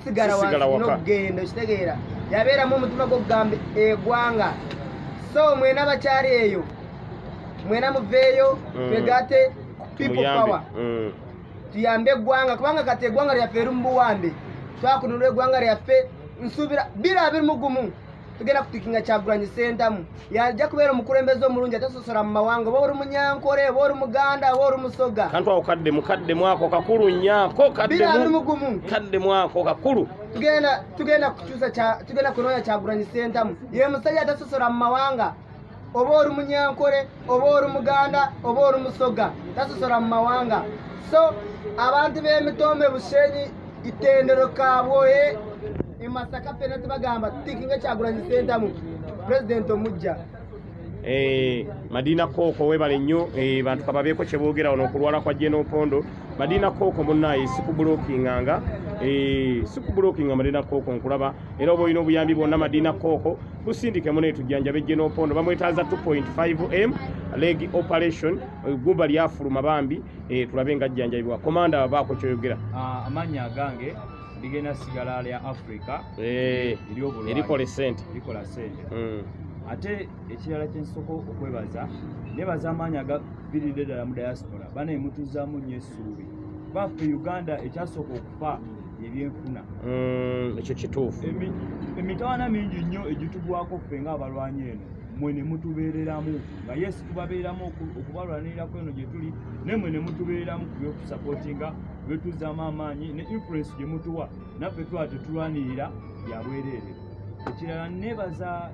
sigala wansi n'okugenda kitegeera yabeeramu omutima gw'okugamba eggwanga. So mwena abakyali eyo mwena muveeyo twegatte ku people power tuyambe eggwanga kubanga kati eggwanga lyaffe eri mu buwambe twakunula eggwanga lyaffe nsuubira 2021 tugenda kutikinga Kyagulanyi Ssentamu yajja kubeera omukulembeze omulungi atasosola mu mawanga oba oli munyankole oba oli muganda oba oli musoga. Kantu ako kadde mwako kakulu nnyako kadde kadde mwako kakulu. Tugenda kukyusa tugenda kunoonya Kyagulanyi Ssentamu ye musajja atasosola mu mawanga oba oli munyankole oba oli muganda oba oli musoga tasosola mu mawanga. So abantu b'emitombe Bushenyi itendero Kabwoye Masaka ffenna tubagamba tutikinga Kyagulanyi Ssentamu pulezidenti omujja. Madina Kooko webale nnyo bantu kababeeko kye boogera wano okulwala kwa General Opondo. Madina Koko munnaye sikubulokinganga, sikubulokinga Madina Koko nkulaba, era oba olina obuyambi bwonna Madina Koko busindike munaye tujjanjabe General Opondo. Bamwetaaza 2.5 m leg operation, eggumba lyafuluma bambi, tulabe nga ajjanjabibwa. Komanda baako kyoyogera. Amannya agange ligenda sigala lya Africa erikola essente, erikola ssente. Ate ekirala kyensooka okwebaza, nebaza amaanyi agaviiridde ddala mu diaspora, banaye mutuzaamu nnyo essuubi. Baffe Uganda ekyasooka okufa ebyenfuna. Ekyo kituufu. Emitawaana mingi nnyo egitugwako ffe ng'abalwanyi eno, mmwe ne mutubeereramu nga yes tubabeereramu okubalwanirirako eno gye tuli, naye mmwe ne mutubeereramu ku byokusapootinga, byetuzaamu amaanyi ne influence gye mutuwa, naffe tuba tetulwanirira bya bwereere. Ekirala nebaza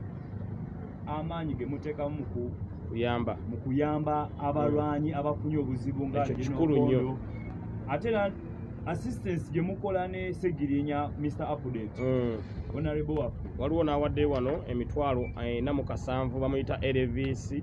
amaanyi ge muteekamu mu kuyamba abalwanyi abafunye obuzibu nga kikulu nnyo. Ate era assistance gye mukola ne Segirinya Mr Update honorable waffe. Waliwo n'awaddeyo wano emitwalo 47, bamuyita Elvis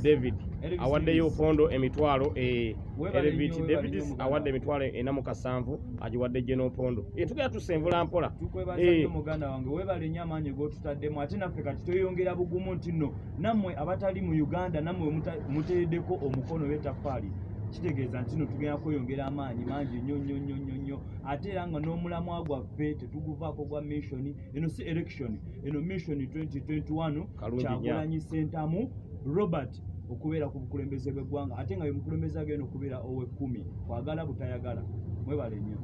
David, awaddeyo Opondo emitwalo Elvis David awadde emitwalo 47 agiwadde General Opondo. Tugenda tusenvula mpola. Tukwebaza nnyo muganda wange, weebale nnyo amaanyi g'otutaddemu, ate naffe kati tweyongera bugumu nti nno nammwe abatali mu Uganda nammwe muteereddeko omukono w'ettaffaali, kitegeeza nti nno tugenda kweyongera amaanyi mangi nnyo nnyo nnyo nnyo nnyo. Ate era nga n'omulamwa gwaffe tetuguvaako gwa mission eno, si election eno, mission 2021 Kyagulanyi Ssentamu Robert okubeera ku bukulembeze bw'eggwanga, ate nga ye mukulembeze agenda okubeera ow'ekkumi, kwagala butayagala. Mwebale nnyo.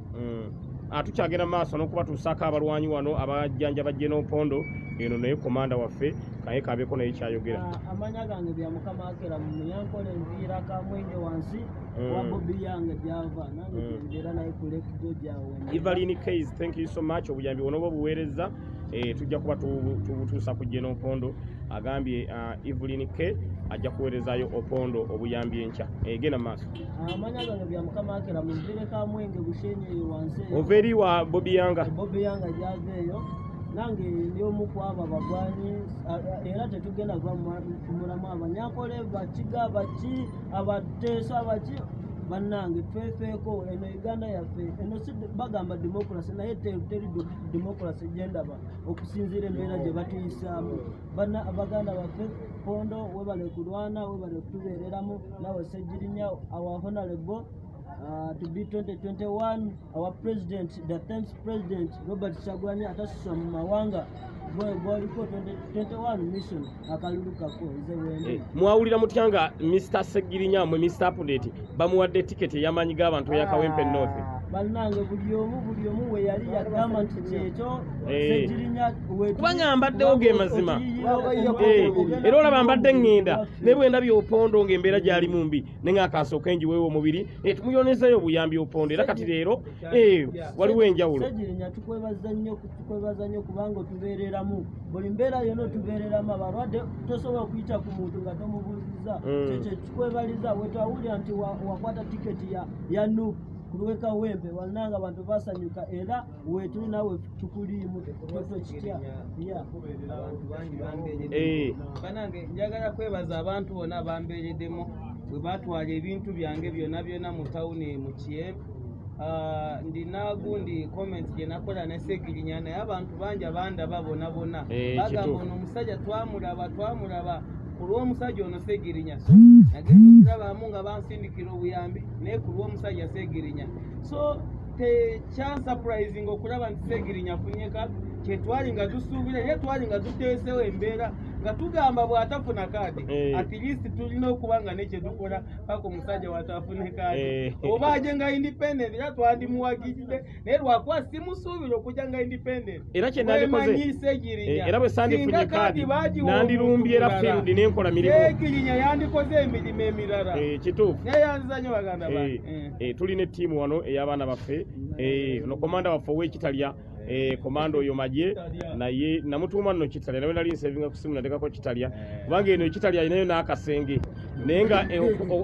Tukyagenda mu maaso n'okubatuusaako abalwanyi wano abajjanjaba General Opondo eno, naye komanda waffe kaye kabeeko naye kyayogera. Amanya gange bya Mukama akera mu Munyankole, nviira Kamwenge wansi wa Bobi yange gyava nange mbeera naye ku Lake George awo. Evelyn Kays, thank you so much, obuyambi buno obuweereza tujja kuba tubutuusa ku General Opondo. Agambye Evelyn K ajja kuweerezaayo Opondo obuyambi enkya. Genda maaso. Amanya gange bya Mukama akera mu nviire Kamwenge Bushenyi eyo wansi. Ova eri wa Bobi Yanga. Bobi Yanga gyava eyo. Nange ndi omu ku abo abagwanyi, era tetugenda kuva mulamu. Abanyankole bakiga baki abateesa baki bannange twefeeko, eno Uganda yaffe eno si bagamba democracy, naye teri democracy gyendaba okusinziira embeera gye batuyisaamu. Baganda baffe Pondo webale kulwana, webale kutubeereramu, nawe Ssegirinya our honorable to be 2021 our president, the 10th president Robert Kyagulanyi atasusa mu mawanga gwaliko 2021 mission akalulu kako nze wendi. Mwawulira mutya nga Mr Segirinya mwe Mr Update bamuwadde tiketi ey'amaanyi g'abantu eya Kawempe North? Bannange buli omu we yali yagamba nti kyekyo Segirinya kubanga mbaddewo ge mazima, era olaba mbadde ŋŋenda naye bwe ndabye Opondo ng'embeera gy'alimu mbi ne ng'akasooka enjiweewo omubiri, tumuyonezeeyo obuyambi Opondo, era kati leero waliwo enjawulo. Segirinya tukwebaza nnyo kubanga otubeereramu buli mbeera yonna, otubeereramu abalwadde tosobola kuyita ku muntu nga tomubuuziza. Kyekyo tukwebaliza wetwawulira nti wakwata tiketi ya NUP kulweka Wempe, walnanga abantu basanyuka era wetuli nawe tukulimu totokitya. Banange njagala kwebaza abantu bonna bambeereddemu bwe batwala ebintu byange byonna byonna mu tawuni mu Kiyembe. Ndina gundi comment gye nakola ne Segirinya, naye abantu bangi abandaba bonna bonna bagamba ono omusajja twamulaba ku lw'omusajja ono Segirinya. So nagenda okulabamu nga bansindikira obuyambi naye ku lw'omusajja Segirinya. So tekyansurprising okulaba nti Segirinya afunye kaadi, kyetwali nga tusuubira, era twali nga tuteesewo embeera nga tugamba bw'atafuna kaadi at least tulina okuba nga nekyetukola paka omusajja w'atafune kaadi, oba aje nga independent era twandimuwagidde, naye lwakuba simusuubira okujja nga independent. Era kye nandikoze era bwe sandifunye kaadi nandirumbye era field nenkola mirimu. Segirinya yandikoze emirimu emirala. Kituufu. Naye yanziza nnyo baganda bange. Tulina ettiimu wano ey'abaana baffe, ono komanda waffe ow'ekitalya, komando oyo Magye, naye namutuuma nno Kitalya, nawe nali nsevinga ku simu nateekako Kitalya kubanga eno Kitalya alinayo n'akasenge. Naye nga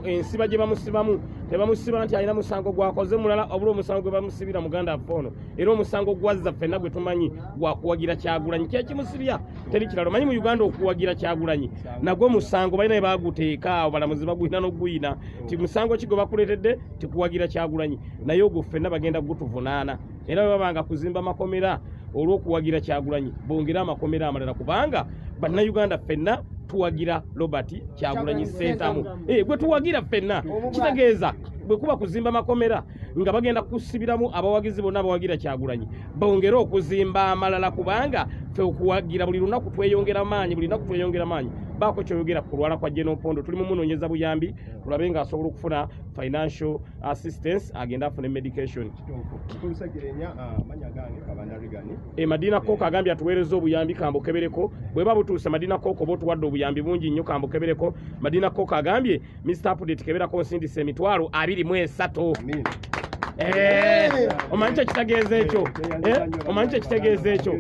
ensiba gye bamusibamu tebamusiba nti alina musango gwakoze mulala, obula omusango gwe bamusibira muganda waffe ono, era omusango gwazza ffenna gwe tumanyi gwakuwagira Kyagulanyi. Kyekimusibya teri kirala. Omanyi mu Uganda okuwagira Kyagulanyi nagwo musango, balina bye baguteeka awo, balamuzi baguyina n'oguyina ti musango ki gwe bakuleetedde tikuwagira Kyagulanyi, naye ogwo ffenna bagenda gutuvunaana. Era bwe babanga kuzimba makomera olw'okuwagira Kyagulanyi, bongere amakomera amalala, kubanga bannayuganda ffenna tuwagira Robert Kyagulanyi Ssentamu, gwe tuwagira ffenna. Kitegeeza bwe kuba kuzimba makomera nga bagenda kusibiramu abawagizi bonna abawagira Kyagulanyi, bongere okuzimba amalala, kubanga ffe okuwagira buli lunaku tweyongera maanyi, buli lunaku tweyongera maanyi. Baako kyoyogera ku kulwala kwa General Opondo. Tuli mumunoonyeza buyambi tulabe ng'asobola okufuna financial assistance agende afune medication. Amanya gange Kabanda Rigani. E Madina Koko agambye atuweereza obuyambi, kambukebereko bweba butuuse. Madina Koko botuwadde obuyambi bungi nnyo, kambukebereko. Madina Koko agambye, Mr Update, keberako nsindisa 23,000. Omanyi kyekitegeeza ekyo? Omanyi kyekitegeeza ekyo?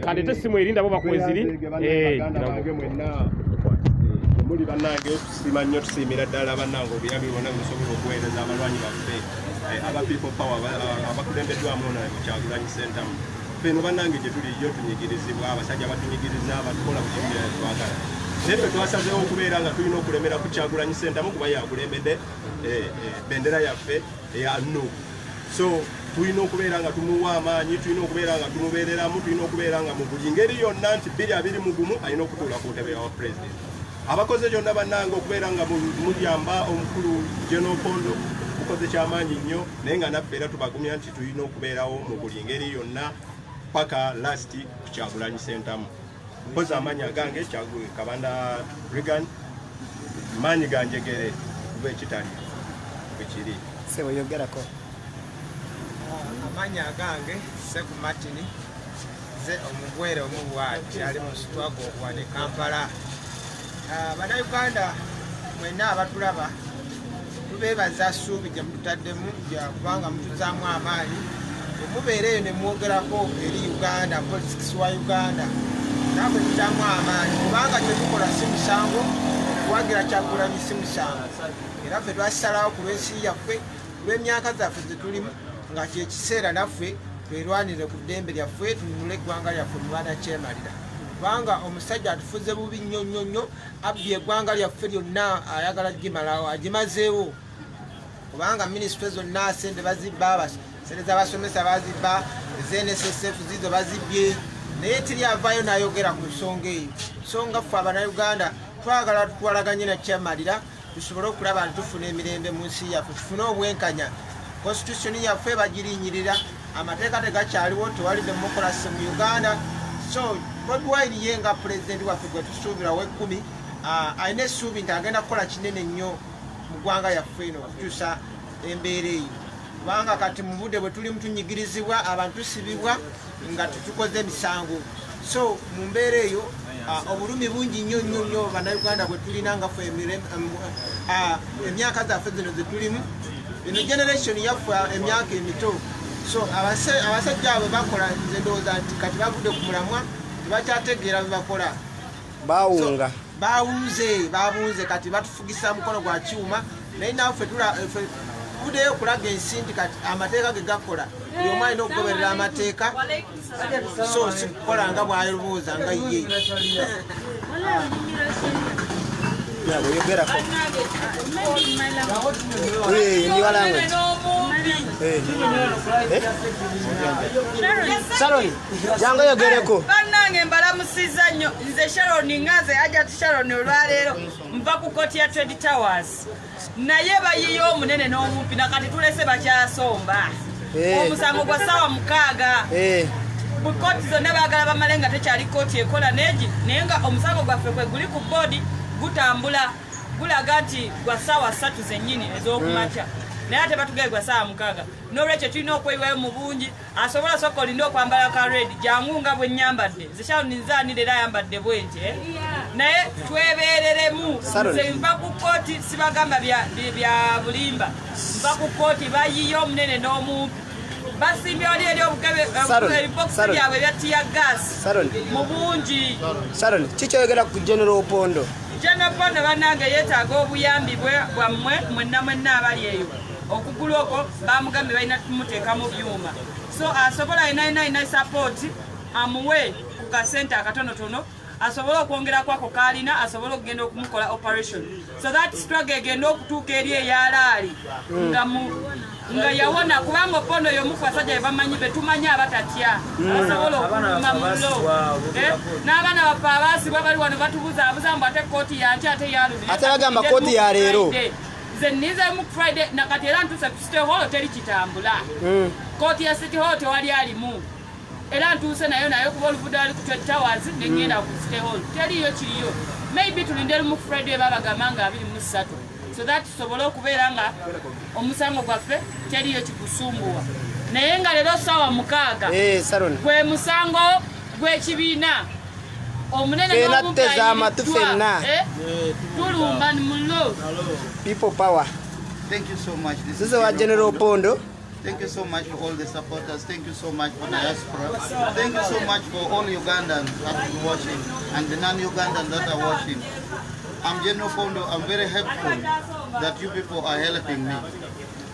Kandete essimu erinda bo bakweziri. Baganda bange mwenna muli bannange, tusiima nnyo, tusiimira ddala bannange obuyambi bwonna busobola okuweereza abalwanyi baffe aba People Power abakulembeddwamu ono Kyagulanyi Ssentamu. Feno bannange gye tuli yo tunyigirizibwa, abasajja batunyigiriza, batukola buli kimu twagala, naye ffe twasazeewo okubeera nga tulina okulemera ku Kyagulanyi Ssentamu kuba yakulembedde bendera yaffe eya NUP. So tulina okubeera nga tumuwa amaanyi, tulina okubeera nga tumubeereramu, tulina okubeera nga mu buli ngeri yonna nti 2021 alina okutuula ku ntebe yawa pulezidenti. Abakoze gyonna bannange okubeera nga muyamba omukulu General Opondo, mukoze kyamaanyi nnyo, naye nga naffe era tubagumya nti tulina okubeerawo mu buli ngeri yonna paka last ku Kyagulanyi Ssentamu. Mpozi amaanyi agange Kabanda Regan, maanyi ganjegere kuba ekitali bwekiri. Sebo, yogerako. Amanya agange Seku Martin, nze omugwere omubwati ali mu struggle wane Kampala. Bannayuganda mwenna abatulaba, tubeebaza ssuubi gye mututaddemu, kubanga mutuzaamu amaanyi. Bwe mubeera eyo ne mwogerako eri Uganda, politics wa Uganda, naffe tutaamu amaanyi, kubanga kyetukola si musango. Okuwagira Kyagulanyi si musango, era ffe twasalawo ku lw'ensi yaffe, lw'emyaka zaffe zetulimu, nga kyekiseera naffe twerwanire ku ddembe lyaffe, tununule eggwanga lyaffe mu banakyemalira, kubanga omusajja atufuze bubi nnyo nnyo nnyo, abbye eggwanga lyaffe lyonna, ayagala gimalawo, agimazeewo, kubanga minisitule zonna sente bazibba, sente z'abasomesa bazibba, ez'NSSF zizo bazibbye, naye teri avaayo n'ayogera ku nsonga eyo. So nga ffe abannayuganda twagala tutwalaganye nakyemalira, tusobole okulaba nti tufuna emirembe mu nsi yaffe, tufune obwenkanya. Constitution yaffe bagirinyirira, amateeka tegakyaliwo, tewali democracy mu Uganda. So Bobi Wine ye nga pulezidenti waffe gwe tusuubira ow'ekkumi, alina essuubi nti agenda kukola kinene nnyo mu ggwanga yaffe eno okukyusa embeera eyo, kubanga kati mu budde bwe tulimu tunyigirizibwa, abantu tusibibwa nga tetukoze emisango. So mu mbeera eyo obulumi bungi nnyo nnyo nnyo bannayuganda bwe tulina nga ffe emyaka zaffe zino zetulimu, eno generation yaffe, emyaka emito. So abasajja abo bakola, nze ndowooza nti kati bavudde ku mulamwa, tebakyategeera bye bakola. Bawunga. Bawunze, babunze, kati batufugisa mukono gwa kyuma, naye naffe tuvuddeyo okulaga ensi nti kati amateeka ge gakola, buli omu alina okugoberera amateeka, so si kukola nga bwalowooza nga ye. Yabo, yogerako. In your language. Sharon, jangu yogereko. Bannange, mbalamusiza nnyo. Nze Sharon Ngaze, Ajati Sharon. Olwaleero nva ku kooti ya Trade Towers, naye bayiye omunene n'omumpi, nakati tulese bakyasomba. Omusango gwa ssaawa 6. Bu kooti zonna baagala bamale nga tekyali kooti ekola neegi, naye nga omusango gwaffe kwe guli ku boodi gutambula, gulaga nti gwa ssaawa 3 zennyini ez'okumakya, naye ate batugaye gwa ssaawa 6. N'olwekyo tulina okweyiwayo mu bungi. Asobola soka olinde okwambala ka red, jangu nga bwe nyambadde nze Sharon nzaanira, era ayambadde bwenti, eh? Naye twebereremu. Sharon. Nze nva ku kooti, sibagamba bya bulimba, nva ku kooti, bayiye omunene n'omumpi. Basimbye wali eri obukebe ebibokisi byabwe ebya tear gas mu bungi. Sharon, kiki ku General Opondo? General Opondo bannange yeetaaga obuyambi bwammwe mwenna mwenna abali eyo. Okugulu okwo bamugambye balina kumuteekamu byuma. So asobola alina support amuwe ku kasente akatonotono asobola okwongerako ako kaalina asobola okugenda okumukola operation. So that struggle egenda okutuuka eri eyalaali nga yawona kubanga Opondo y'omu ku basajja be bamanyi be tumanyi abatatya abasobola okuluma mullo. N'abaana baffe abaasibwa bali wano batubuzaabuza mbu ate kooti yanki ate yalubiri. Ate bagamba kooti ya leero. Nze nninze mu Friday nakati era ntuuse ku City Hall teri kitambula. Kooti ya City Hall tewali alimu. Era ntuuse nayo kuba oluvudde wali ku Trade Towers ne ngenda ku City Hall. Teriiyo kiriyo. Maybe tulinde lumu ku Friday babagamba nga 23. So that tusobole okubeera nga omusango gwaffe teriiyo kikusumbuwa. Naye nga leero ssaawa 6 gwe musango gw'ekibiina omunene n'omumpi ayiriddwa tulumba mullo. People power. Thank you so much. This is our General Opondo. Thank you so much for all the supporters. Thank you so much for diaspora. Thank you so much for all Ugandans that are watching and the non-Ugandans that are watching. I'm General Opondo. I'm very helpful that you people are helping me.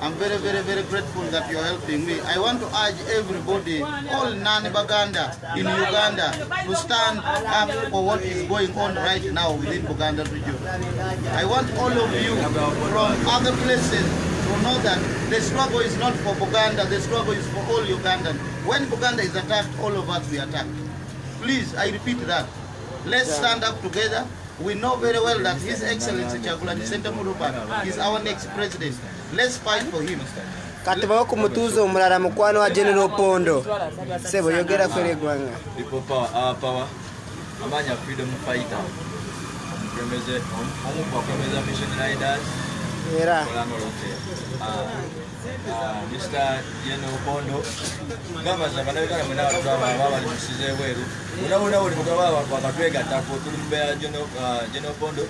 I'm very, very, very grateful that you're helping me. I want to urge everybody, all non-Baganda in Uganda, to stand up for what is going on right now within Buganda region. I want all of you from other places to know that the struggle is not for Buganda, the struggle is for all Ugandans. When Buganda is attacked, all of us we attacked. Please, I repeat that. Let's stand up together. We know very well that His Excellency Kyagulanyi Ssentamu Robert is our next president. Let's fight for him. Kati bawo ku mutuuze omulala mukwano wa General Opondo. Ssebo yogera kwere eggwanga. People power, our power. Amanya freedom fighter. Omu ku bakulembeze mission riders. Era. Mr. General Opondo ngamaza bannayuganda mwenna abatulaba aba bali mu nsi z'ebweru wonna buli mugaba wakatwegattako tuli mu mbeera General Opondo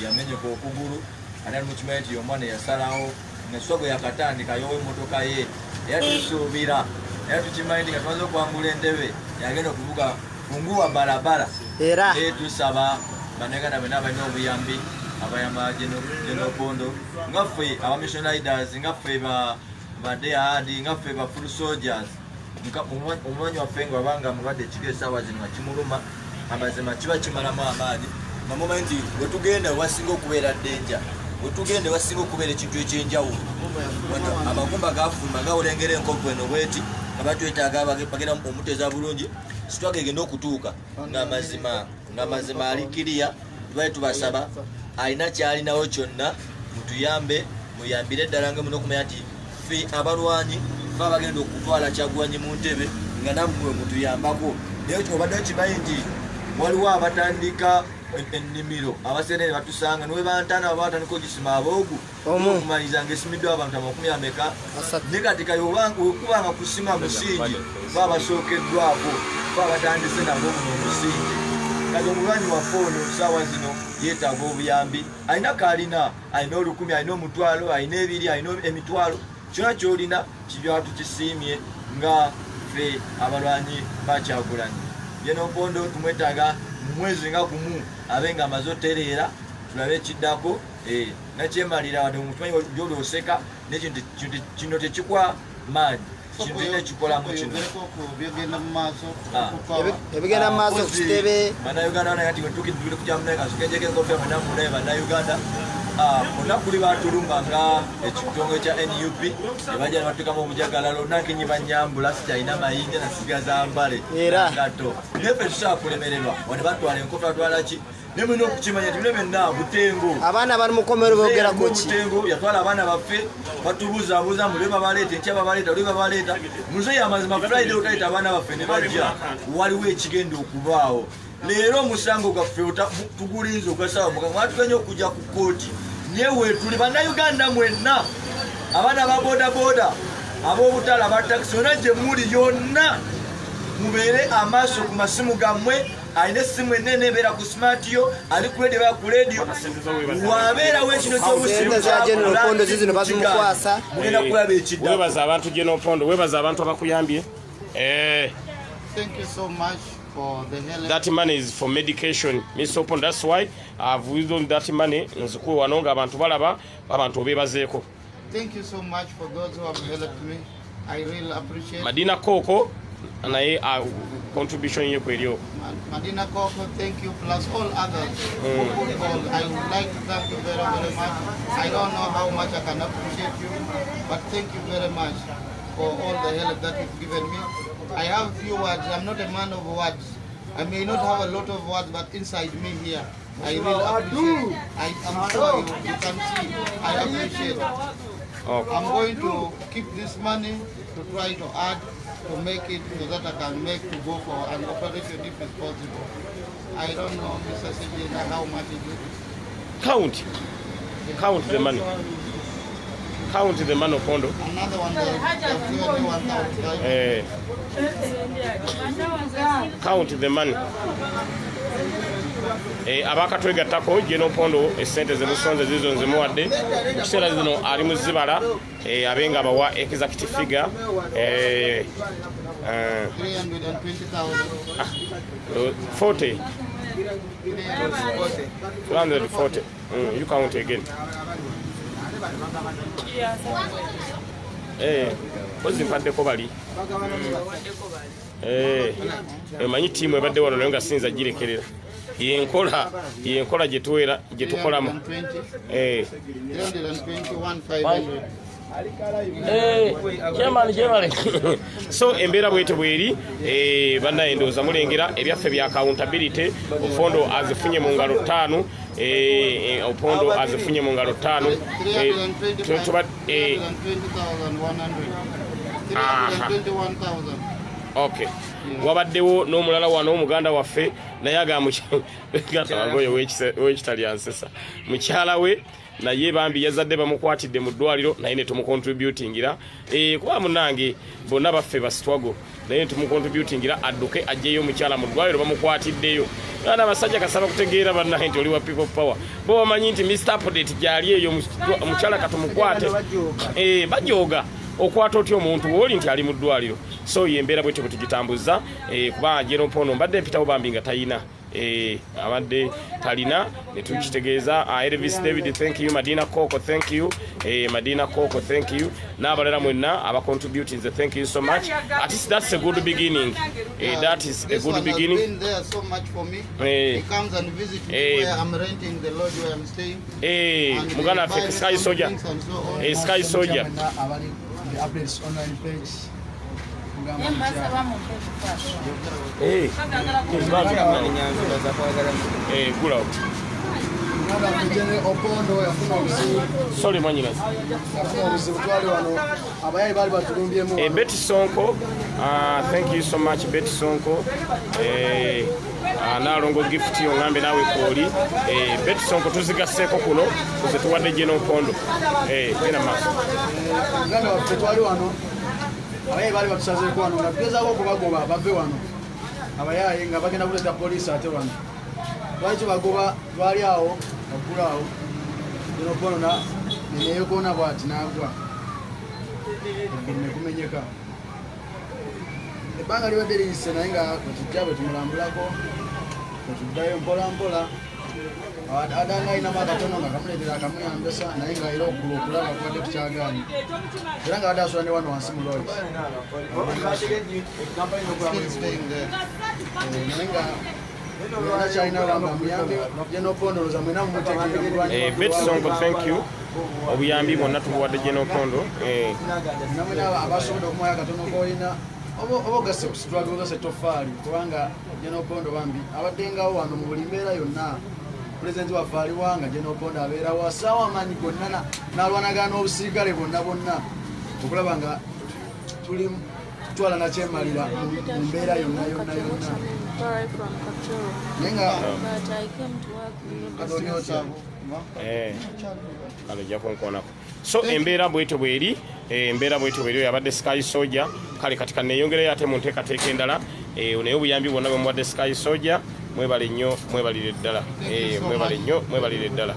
yamenyeka okugulu ate ali mukimanyi nti omwana yasalawo nga swago yakatandika yowa emmotoka ye era tusuubira era tukimanyi nti nga tumaze okwangula entebe yagenda okuvuga funguwa barabara era tusaba bannayuganda bonna balina obuyambi abayamba General Opondo nga ffe aba mission riders nga ffe ba dehadi nga ffe ba full soldiers omumanyi waffe nga wabanga mulwadde ekiro essaawa zino nga kimuluma amazima kiba kimalamu amaanyi nga mumanyi nti wetugenda wasinga okubeera ddenja wetugenda wasinga okubeera ekintu ekyenjawulo amagumba gafuluma gawolengera enkovu eno bweti nga batwetaaga bagenda omuteeza bulungi sitwaga egenda okutuuka ng'amazima ali kiriya tubale tubasaba alina kyalinawo kyonna mutuyambe muyambire ddala nga muno okumanya nti ffe abalwanyi fe abagenda okutwala Kyagulanyi mu ntebe nga nammwe mutuyambako naye obadde okimanyi nti waliwo abatandika ennimiro abasenere batusanga niwe bantana baba batandika ogisima aboogu okumaliriza ng'esimiddwa abantu 50 naye kati kali wekubanga kusima musingi fe abasookeddwako fe abatandise nabo guno omusingi kati omulwanyi waffe ono ssaawa zino yeetaaga obuyambi alina kaalina alina 1000 alina 50 alina 2 alina emitwalo kyonna kyolina kibya tukisiimye nga ffe abalwanyi ba Kyagulanyi. General Opondo tumwetaaga mu mwezi nga gumu abe nga amaze otereera tulabe ekiddako nakyemalira wadde omutumanyi gyoli oseka n'ekintu kino tekikwa maanyi kintu ekikolamu kino ebigenda mu maaso ku kitebe bannayuganda naye nti wetuukidde kujja kasukenjeko enkofiira mwenna mulabe bannayuganda olunaku luli baatulumba nga ekitongole kya NUP ne bajja ne batuteekamu obujagalalo nankenyi banyambula sikyalina mayinja nasigaza mbale ngato naye ffe tusobola kulemererwa wane batwala enkofiira batwala ki naye mulina okukimanya nti bino byonna butengo abaana bali mukomero boogera ku ki butengo yatwala abaana baffe batubuzaabuza mbu lwe babaleeta enkya babaleeta lwe babaleeta muzeeyi amazima Friday otaleeta abaana baffe ne bajja waliwo ekigenda okubaawo leero omusango gwaffe tugulinze ogwa ssaawa 6 mwatuganye okujja ku kkooti naye weetuli bannayuganda mwenna abaana ba bodaboda ab'obutale aba takisi yonna gye muli yonna mubeere amaaso ku masimu gammwe Alina essimu enene ebeera ku smart yo, ali ku radio, ku radio. Wabeerawo ekino ky'obusiru. Sente za General Opondo zizino bazimukwasa. Mugenda kulaba ekidda. Webaza abantu General Opondo, webaza abantu abakuyambye. Thank you so much for the help. That money is for medication. Mr. Opondo, that's why I've withdrawn that money. Nzikuwe wano nga abantu balaba, abantu obeebazeeko. Thank you so much for those who have helped me. I really appreciate. Madina Koko naye contribution ye kweriyo. Madina Koko, thank you, plus all others. All, I would like to thank you very, very much. I don't know how much I can appreciate you, but thank you very much for all the help that you've given me. I have few words. I'm not a man of words. I may not have a lot of words, but inside me here, I really appreciate. I am sure you can see I appreciate. Okay. I'm going to keep this money to try to add to make it so that I can make to go for an operation if it's possible. I don't know, Mr. Sejena, how much it is. Count. Count the money. Count the money, Opondo. Another one, Count the money. Abakatwegattako General Opondo essente zemusonze zizo nzimuwadde mu kiseera zino ali mu zibala abe nga bawa exact figure 320,000. 40 240. You count again. Ozimpaddeko bali. Emanyi ttiimu ebadde wano naye nga sinza girekerera. Yenkola gye tuwera gye tukolamu. 321,500. Chairman. So embeera bwete bweri bannaye ndowooza mulengera ebyaffe bya accountability. Opondo azifunye mu ngalo 5. Opondo azifunye mu ngalo 5. 320,100. 321,000. Okay. Wabaddewo n'omulala wano omuganda waffe naye agamba w'ekitali ansesa mukyala we naye bambi yazadde bamukwatidde mu ddwaliro naye ne tumucontributingira kuba munnange bonna baffe basitwago naye ne tumucontributingira adduke ajjeyo omukyala mu ddwaliro bamukwatiddeyo. Naye abasajja kasaba kutegeera bannaye nti oli wa people power bo bamanyi nti Mr. Update gyali eyo omukyala katumukwate bajooga okwata otya omuntu woli nti ali mu ddwaliro. So ye embeera bwetyo bwe tugitambuza kuba General Opondo mbadde mpitawo bambi nga tayina abadde talina ne tukitegeeza. Elvis David, thank you. Madina Koko, thank you. Madina Koko, thank you. N'abalala mwenna abacontributing, thank you so much. At least that's a good beginning. That is a good beginning. Been there so much for me. He comes and visits me where I'm renting the lodge where I'm staying. Muganda waffe Sky Soldier. Sky Soldier. The updates online page. Sorry, Betty Sonko, thank you so much, Betty Sonko. Nalongo gift ongambe nawe koli. Betty Sonko tuzigaseeko kuno kuze tuwadde General Opondo. Genda maaso. Muganda waffe twali wano abayaye baali batusazeeko wano nga tugezaako okubagoba bave wano abayaye nga bagenda kuleeta poliisi ate wano twali tubagoba twali awo waggulu awo General Opondo neyeekoona bw'ati n'agwa eggulu ne kumenyeka. Ebbanga libadde liyise naye nga bwe tujja bwe tumulambulako bwe tuddayo mpola mpola adanga alinamu akatono nga kamuleetera akamuyambisa naye nga era okugulu okulaba kubadde kukyagaanyi era nga badde asula ne wano wansi mu lodge naye nga era kyalina bamba amuyambe General Opondo olowooza mwena mumutegeera. Betty Sonko, thank you. Obuyambi bwonna tubuwadde General Opondo. Namwena abasobodde okumuwayo akatono k'olina oba ogasse ku struggle ogasse toffaali kubanga General Opondo bambi abaddengawo wano mu buli mbeera yonna. Pulezidenti waffe aliwa nga General Opondo abeerawo asaawo amaanyi gonna n'alwanagana n'obusirikale bonna bonna okulaba nga tuli tutwala nakyemalira mu mbeera yonna yonna yonna. Naye nga ojja kunkoonako. So embeera bwetyo bweri, embeera bwetyo bweri yabadde Sky Soldier. Kale kati kanneeyongereyo ate mu nteekateeka endala naye obuyambi bwonna bwe muwadde Sky Soldier. Mwebale nnyo, mwebalire ddala. Thank you so Mwebale much. nnyo, mwebalire ddala.